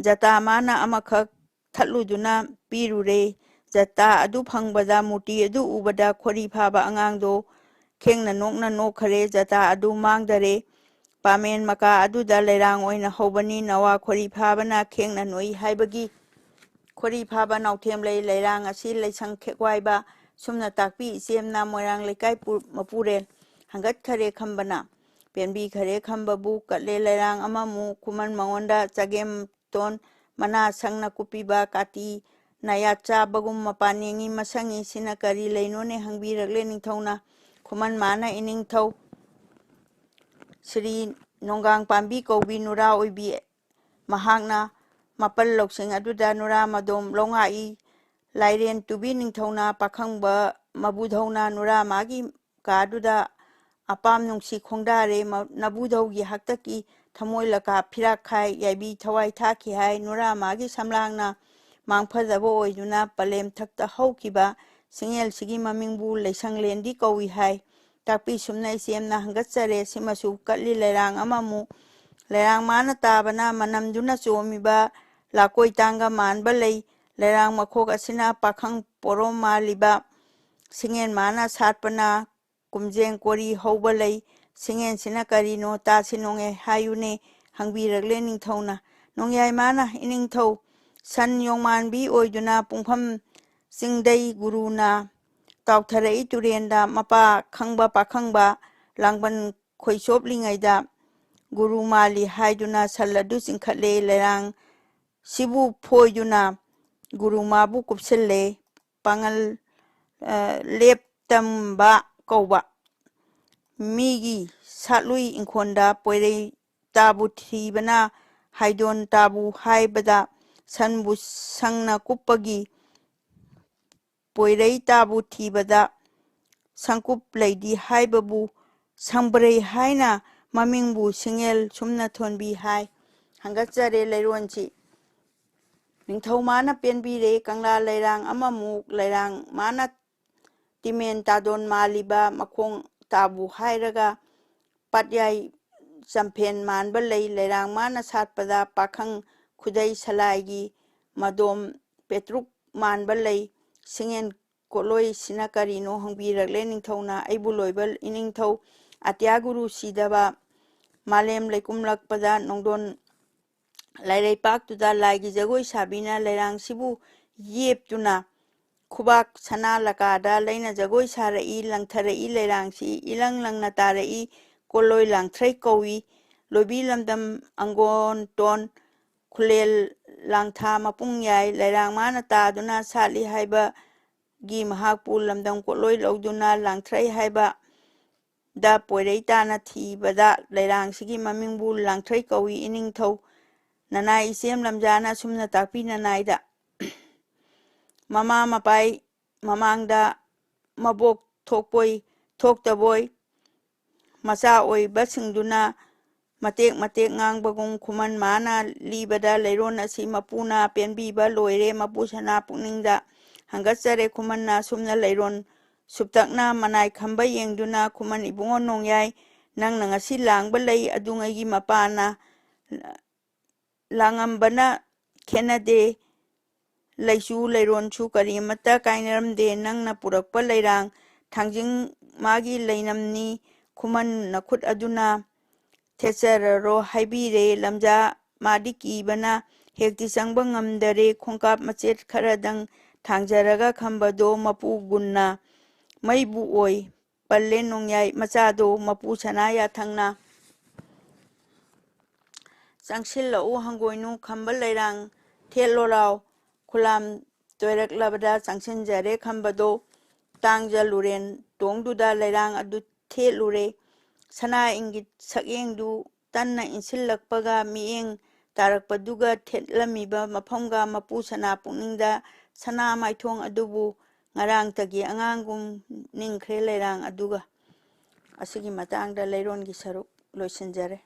ꯖꯇꯥ ꯃꯥꯅ ꯑꯃꯈꯛ ꯊꯠꯂꯨꯗꯨꯅ ꯄꯤꯔꯨꯔꯦ꯫ ꯖꯇꯥ ꯑꯗꯨ ꯐꯪꯕꯗ, ꯃꯨꯔꯇꯤ ꯑꯗꯨ ꯎꯕꯗ ꯈꯣꯔꯤ ꯐꯥꯕ ꯑꯉꯥꯡꯗꯣ ꯈꯦꯡꯅ ꯅꯣꯛꯅ ꯅꯣꯛꯈꯔꯦ꯫ ꯖꯇꯥ ꯑꯗꯨ ꯃꯥꯡꯗꯔꯦ꯫ ꯄꯥꯃꯦꯟ ꯃꯀꯥ ꯑꯗꯨꯗ ꯂꯩꯔꯥꯡ ꯑꯣꯏꯅ ꯍꯧꯕꯅꯤ꯫ ꯅꯋꯥ ꯈꯣꯔꯤ ꯐꯥꯕꯅ ꯈꯦꯡꯅ ꯅꯣꯛꯏ ꯍꯥꯏꯕꯒꯤ ꯈꯣꯔꯤ ꯐꯥꯕ ꯅꯥꯎꯊꯦꯝ ꯂꯩ꯫ ꯂꯩꯔꯥꯡ ꯑꯁꯤ ꯂꯩꯁꯪ ꯈꯦꯛꯋꯥꯏꯕ ꯁꯨꯝꯅ ꯇꯥꯛꯄꯤ ꯏꯆꯦꯝꯅ ꯃꯣꯏꯔꯥꯡ ꯂꯩꯀꯥꯏ ꯄꯨ-, ꯃꯄꯨꯔꯦꯜ ꯍꯪꯒꯠꯈꯔꯦ ꯈꯝꯕꯅ꯫ ꯄꯦꯟꯕꯤꯈꯔꯦ ꯈꯝꯕꯕꯨ ꯀꯠꯂꯦ ꯂꯩꯔꯥꯡ ꯑꯃꯃꯨ ꯈꯨꯃꯟ ꯃꯉꯣꯟꯗ ꯆꯒꯦꯝ ꯇꯣꯟ ꯃꯅꯥ ꯁꯪꯅ ꯀꯨꯞꯄꯤꯕ ꯀꯥꯇꯤ ꯅꯥꯌꯥꯠ ꯆꯥꯕꯒꯨꯝ ꯃꯄꯥꯟ ꯌꯦꯡꯉꯤ ꯃꯁꯪꯉꯤ ꯁꯤꯅ ꯀꯔꯤ ꯂꯩꯅꯣꯅꯦ ꯍꯪꯕꯤꯔꯛꯂꯦ ꯅꯤꯡꯊꯧꯅ꯫ ꯈꯨꯃꯟ ꯃꯥꯅ ꯏꯅꯤꯡꯊꯧ ꯁ꯭ꯔꯤ ꯅꯣꯡꯒꯥꯡ ꯄꯥꯝꯕꯤ ꯀꯧꯕꯤ ꯅꯨꯔꯥ ꯑꯣꯏꯕꯤ ꯃꯍꯥꯛꯅ ꯃꯥꯄꯜ ꯂꯧꯁꯤꯡ ꯑꯗꯨꯗ ꯅꯨꯔꯥ ꯃꯗꯣꯝ ꯂꯧꯉꯥꯛꯏ꯫ ꯂꯥꯏꯔꯦꯟ ꯇꯨꯕꯤ ꯅꯤꯡꯊꯧꯅ ꯄꯥꯈꯪꯕ ꯃꯕꯨꯙꯧꯅ ꯅꯨꯔꯥ ꯃꯥꯒꯤ ꯀꯥꯗꯨꯗ ꯑꯄꯥꯝ ꯅꯨꯡꯁꯤ ꯈꯣꯡꯗꯥꯔꯦ꯫ ꯃ-, ꯅꯕꯨꯙꯧꯒꯤ ꯍꯥꯛꯇꯛꯀꯤ ꯊꯃꯣꯏ ꯂꯀꯥ ꯐꯤꯔꯥꯛꯈꯥꯏ ꯌꯥꯏꯕꯤ ꯊꯋꯥꯏ ꯊꯥꯈꯤ ꯍꯥꯏ꯫ ꯅꯨꯔꯥ ꯃꯥꯒꯤ ꯁꯝꯂꯥꯡꯅ ꯃꯥꯡꯐꯗꯕ ꯑꯣꯏꯗꯨꯅ ꯄꯂꯦꯝ ꯊꯛꯇ ꯍꯧꯈꯤꯕ ꯁꯤꯡꯉꯦꯜꯁꯤꯒꯤ ꯃꯃꯤꯡꯕꯨ ꯂꯩꯁꯪꯂꯦꯟꯗꯤ ꯀꯧꯏ ꯍꯥꯏ꯫ ꯇꯥꯛꯄꯤ ꯁꯨꯝꯅ ꯏꯆꯦꯝꯅ ꯍꯪꯒꯠꯆꯔꯦ꯫ ꯁꯤꯃꯁꯨ ꯀꯠꯂꯤ ꯂꯩꯔꯥꯡ ꯑꯃꯃꯨ꯫ ꯂꯩꯔꯥꯡ ꯃꯥꯅ ꯇꯥꯕꯅ ꯃꯅꯝꯗꯨꯅ ꯆꯣꯝꯃꯤꯕ ꯂꯥꯀꯣꯏ ꯇꯥꯡꯒ ꯃꯥꯟꯕ ꯂꯩ꯫ ꯂꯩꯔꯥꯡ ꯃꯈꯣꯛ ꯑꯁꯤꯅ ꯄꯥꯈꯪ ꯄꯣꯔꯣꯝ ꯃꯥꯜꯂꯤꯕ ꯁꯤꯡꯉꯦꯟ ꯃꯥꯅ ꯁꯥꯠꯄꯅ ꯀꯨꯝꯖꯦꯡ ꯀꯣꯔꯤ ꯍꯧꯕ ꯂꯩ꯫ ꯁꯤꯡꯉꯦꯟꯁꯤꯅ ꯀꯔꯤꯅꯣ ꯇꯥꯁꯤ ꯅꯣꯡꯉꯦ ꯍꯥꯏꯌꯨꯅꯦ ꯍꯪꯕꯤꯔꯛꯂꯦ ꯅꯤꯡꯊꯧꯅ꯫ ꯅꯣꯡꯌꯥꯏ ꯃꯥꯅ ꯏꯅꯤꯡꯊꯧ ꯁꯟ ꯌꯣꯡꯃꯥꯟꯕꯤ ꯑꯣꯏꯗꯨꯅ ꯄꯨꯡꯐꯝ ꯆꯤꯡꯗꯩ ꯒꯨꯔꯨꯅ ꯇꯥꯎꯊꯔꯛꯏ ꯇꯨꯔꯦꯟꯗ꯫ ꯃꯄꯥ ꯈꯪꯕ ꯄꯥꯈꯪꯕ ꯂꯥꯡꯕꯟ ꯈꯣꯏꯆꯣꯞꯂꯤꯉꯩꯗ ꯒꯨꯔꯨ ꯃꯥꯜꯂꯤ ꯍꯥꯏꯗꯨꯅ ꯁꯟ ꯑꯗꯨ ꯆꯤꯡꯈꯠꯂꯦ꯫ ꯂꯩꯔꯥꯡ ꯁꯤꯕꯨ ꯐꯣꯏꯗꯨꯅ ꯒꯨꯔꯨ ꯃꯥꯕꯨ ꯀꯨꯞꯁꯤꯜꯂꯦ꯫ ꯄꯥꯉꯜ ꯂꯦꯞꯇꯝꯕ ꯀꯧꯕ꯫ ꯃꯤꯒꯤ ꯁꯥꯠꯂꯨꯏ ꯏꯪꯈꯣꯜꯗ ꯄꯣꯏꯔꯩ ꯇꯥꯕꯨ ꯊꯤꯕꯅ ꯍꯥꯏꯗꯣꯟ ꯇꯥꯕꯨ ꯍꯥꯏꯕꯗ ꯁꯟꯕꯨ ꯁꯪꯅ ꯀꯨꯞꯄꯒꯤ ꯄꯣꯏꯔꯩ ꯇꯥꯕꯨ ꯊꯤꯕꯗ ꯁꯪꯀꯨꯞ ꯂꯩꯗꯤ ꯍꯥꯏꯕꯕꯨ ꯁꯪꯕ꯭ꯔꯩ ꯍꯥꯏꯅ ꯃꯃꯤꯡꯕꯨ ꯁꯤꯡꯉꯦꯜ ꯁꯨꯝꯅ ꯊꯣꯟꯕꯤ ꯍꯥꯏ꯫ ꯍꯪꯒꯠꯆꯔꯦ ꯂꯩꯔꯣꯟꯁꯤ꯫ ꯅꯤꯡꯊꯧ ꯃꯥꯅ ꯄꯦꯟꯕꯤꯔꯦ ꯀꯪꯂꯥ ꯂꯩꯔꯥꯡ ꯑꯃꯃꯨꯛ ꯂꯩꯔꯥꯡ ꯃꯥꯅ ꯇꯤꯃꯦꯟ ꯇꯥꯗꯣꯟ ꯃꯥꯜꯂꯤꯕ ꯃꯈꯣꯡ ꯇꯥꯕꯨ ꯍꯥꯏꯔꯒ ꯄꯥꯠꯌꯥꯏ ꯆꯝꯐꯦꯟ ꯃꯥꯟꯕ ꯂꯩ ꯂꯩꯔꯥꯡ ꯃꯥꯅ ꯁꯥꯠꯄꯗ ꯄꯥꯈꯪ ꯈꯨꯗꯩ ꯁꯂꯥꯏꯒꯤ ꯃꯗꯣꯝ ꯄꯦꯇ꯭ꯔꯨꯛ ꯃꯥꯟꯕ ꯂꯩ꯫ ꯁꯤꯡꯉꯦꯟ ꯀꯣꯠꯂꯣꯏꯁꯤꯅ ꯀꯔꯤꯅꯣ ꯍꯪꯕꯤꯔꯛꯂꯦ ꯅꯤꯡꯊꯧꯅ꯫ ꯑꯩꯕꯨ ꯂꯣꯏꯕ ꯏꯅꯤꯡꯊꯧ ꯑꯇꯤꯌꯥ ꯒꯨꯔꯨ ꯁꯤꯗꯕ ꯃꯥꯂꯦꯝ ꯂꯩꯀꯨꯝꯂꯛꯄꯗ ꯅꯣꯡꯗꯣꯟ ꯂꯥꯏꯔꯩꯄꯥꯛꯇꯨꯗ ꯂꯥꯏꯒꯤ ꯖꯒꯣꯏ ꯁꯥꯕꯤꯅ ꯂꯩꯔꯥꯡꯁꯤꯕꯨ ꯌꯦꯞꯇꯨꯅ ꯈꯨꯕꯥꯛ ꯁꯅꯥ ꯂꯀꯥꯗ ꯂꯩꯅ ꯖꯒꯣꯏ ꯁꯥꯔꯛꯏ꯫ ꯂꯪꯊꯔꯛꯏ ꯂꯩꯔꯥꯡꯁꯤ ꯏꯂꯪ ꯂꯪꯅ ꯇꯥꯔꯛꯏ꯫ ꯀꯣꯜꯂꯣꯏ ꯂꯥꯡꯊ꯭ꯔꯩ ꯀꯧꯏ꯫ ꯂꯣꯏꯕꯤ ꯂꯝꯗꯝ ꯑꯪꯒꯣꯟꯇꯣꯟ ꯈꯨꯂꯦꯜ ꯂꯥꯡꯊꯥ ꯃꯄꯨꯡ ꯌꯥꯏ꯫ ꯂꯩꯔꯥꯡ ꯃꯥꯅ ꯇꯥꯗꯨꯅ ꯁꯥꯠꯂꯤ ꯍꯥꯏꯕꯒꯤ ꯃꯍꯥꯛꯄꯨ ꯂꯝꯗꯝ ꯀꯣꯠꯂꯣꯏ ꯂꯧꯗꯨꯅ ꯂꯥꯡꯊ꯭ꯔꯩ ꯍꯥꯏꯕ ꯗ ꯄꯣꯏꯔꯩ ꯇꯥꯅ ꯊꯤꯕꯗ ꯂꯩꯔꯥꯡꯁꯤꯒꯤ ꯃꯃꯤꯡꯕꯨ ꯂꯥꯡꯊ꯭ꯔꯩ ꯀꯧꯏ꯫ ꯏꯅꯤꯡꯊꯧ ꯅꯅꯥꯏ ꯏꯆꯦꯝ ꯂꯝꯖꯥꯅ ꯑꯁꯨꯝꯅ ꯇꯥꯛꯄꯤ ꯅꯅꯥꯏꯗ ꯃꯃꯥ ꯃꯄꯥꯏ ꯃꯃꯥꯡꯗ ꯃꯕꯣꯛ ꯊꯣꯛꯄꯣꯏ ꯊꯣꯛꯇꯕꯣꯏ ꯃꯆꯥ ꯑꯣꯏꯕꯁꯤꯡꯗꯨꯅ ꯃꯇꯦꯛ ꯃꯇꯦꯛ ꯉꯥꯡꯕꯒꯨꯝ ꯈꯨꯃꯟ ꯃꯥꯅ ꯂꯤꯕꯗ ꯂꯩꯔꯣꯟ ꯑꯁꯤ ꯃꯄꯨꯅ ꯄꯦꯟꯕꯤꯕ ꯂꯣꯏꯔꯦ꯫ ꯃꯄꯨ ꯁꯅꯥ ꯄꯨꯛꯅꯤꯡꯗ ꯍꯪꯒꯠꯆꯔꯦ꯫ ꯈꯨꯃꯟꯅ ꯑꯁꯨꯝꯅ ꯂꯩꯔꯣꯟ ꯁꯨꯞꯇꯛꯅ ꯃꯅꯥꯏ ꯈꯝꯕ ꯌꯦꯡꯗꯨꯅ ꯈꯨꯃꯟ ꯏꯕꯨꯡꯉꯣ ꯅꯣꯡꯌꯥꯏ, ꯅꯪꯅ ꯉꯁꯤ ꯂꯥꯡꯕ ꯂꯩ ꯑꯗꯨꯉꯩꯒꯤ ꯃꯄꯥꯅ ꯂꯥꯡꯉꯝꯕꯅ ꯈꯦꯠꯅꯗꯦ꯫ ꯂꯩꯆꯨ ꯂꯩꯔꯣꯟꯁꯨ ꯀꯔꯤꯃꯠꯇ ꯀꯥꯏꯅꯔꯝꯗꯦ꯫ ꯅꯪꯅ ꯄꯨꯔꯛꯄ ꯂꯩꯔꯥꯡ ꯊꯥꯡꯖꯤꯡ ꯃꯥꯒꯤ ꯂꯩꯅꯝꯅꯤ꯫ ꯈꯨꯃꯟ ꯅꯈꯨꯠ ꯑꯗꯨꯅ ꯊꯦꯠꯆꯔꯔꯣ ꯍꯥꯏꯕꯤꯔꯦ꯫ ꯂꯝꯖꯥ ꯃꯥꯗꯤ ꯀꯤꯕꯅ ꯍꯦꯛꯇꯤ ꯆꯪꯕ ꯉꯝꯗꯔꯦ꯫ ꯈꯣꯡꯀꯥꯞ ꯃꯆꯦꯠ ꯈꯔꯗꯪ ꯊꯥꯡꯖꯔꯒ ꯈꯝꯕꯗꯣ ꯃꯄꯨ ꯒꯨꯟꯅ ꯃꯩꯕꯨ ꯑꯣꯏ ꯄꯜꯂꯦ ꯅꯣꯡꯌꯥꯏ ꯃꯆꯥꯗꯣ ꯃꯄꯨ ꯁꯅꯥ ꯌꯥꯊꯪꯅ꯫ ꯆꯪꯁꯤꯜꯂꯛꯎ ꯍꯪꯒꯣꯏꯅꯨ ꯈꯝꯕ ꯂꯩꯔꯥꯡ ꯊꯦꯠꯂꯣ ꯂꯥꯎ꯫ ꯈꯨꯂꯥꯝ ꯇꯣꯏꯔꯛꯂꯕꯗ ꯆꯪꯁꯤꯟꯖꯔꯦ ꯈꯝꯕꯗꯣ꯫ ꯇꯥꯡꯖ ꯂꯨꯔꯦꯟ ꯇꯣꯡꯗꯨꯗ ꯂꯩꯔꯥꯡ ꯑꯗꯨ ꯊꯦꯠꯂꯨꯔꯦ꯫ ꯁꯅꯥ ꯏꯪꯒꯤꯠ ꯁꯛꯌꯦꯡꯗꯨ ꯇꯟꯅ ꯏꯟꯁꯤꯜꯂꯛꯄꯒ ꯃꯤꯠꯌꯦꯡ ꯇꯥꯔꯛꯄꯗꯨꯒ ꯊꯦꯠꯂꯝꯃꯤꯕ ꯃꯐꯝꯒ ꯃꯄꯨ ꯁꯅꯥ ꯄꯨꯛꯅꯤꯡꯗ ꯁꯅꯥ ꯃꯥꯏꯊꯣꯡ ꯑꯗꯨꯕꯨ ꯉꯔꯥꯡꯇꯒꯤ ꯑꯉꯥꯡꯒꯨꯝ ꯅꯤꯡꯈ꯭ꯔꯦ ꯂꯩꯔꯥꯡ ꯑꯗꯨꯒ꯫ ꯑꯁꯤꯒꯤ ꯃꯇꯥꯡꯗ ꯂꯩꯔꯣꯟꯒꯤ ꯁꯔꯨꯛ ꯂꯣꯏꯁꯤꯟꯖꯔꯦ꯫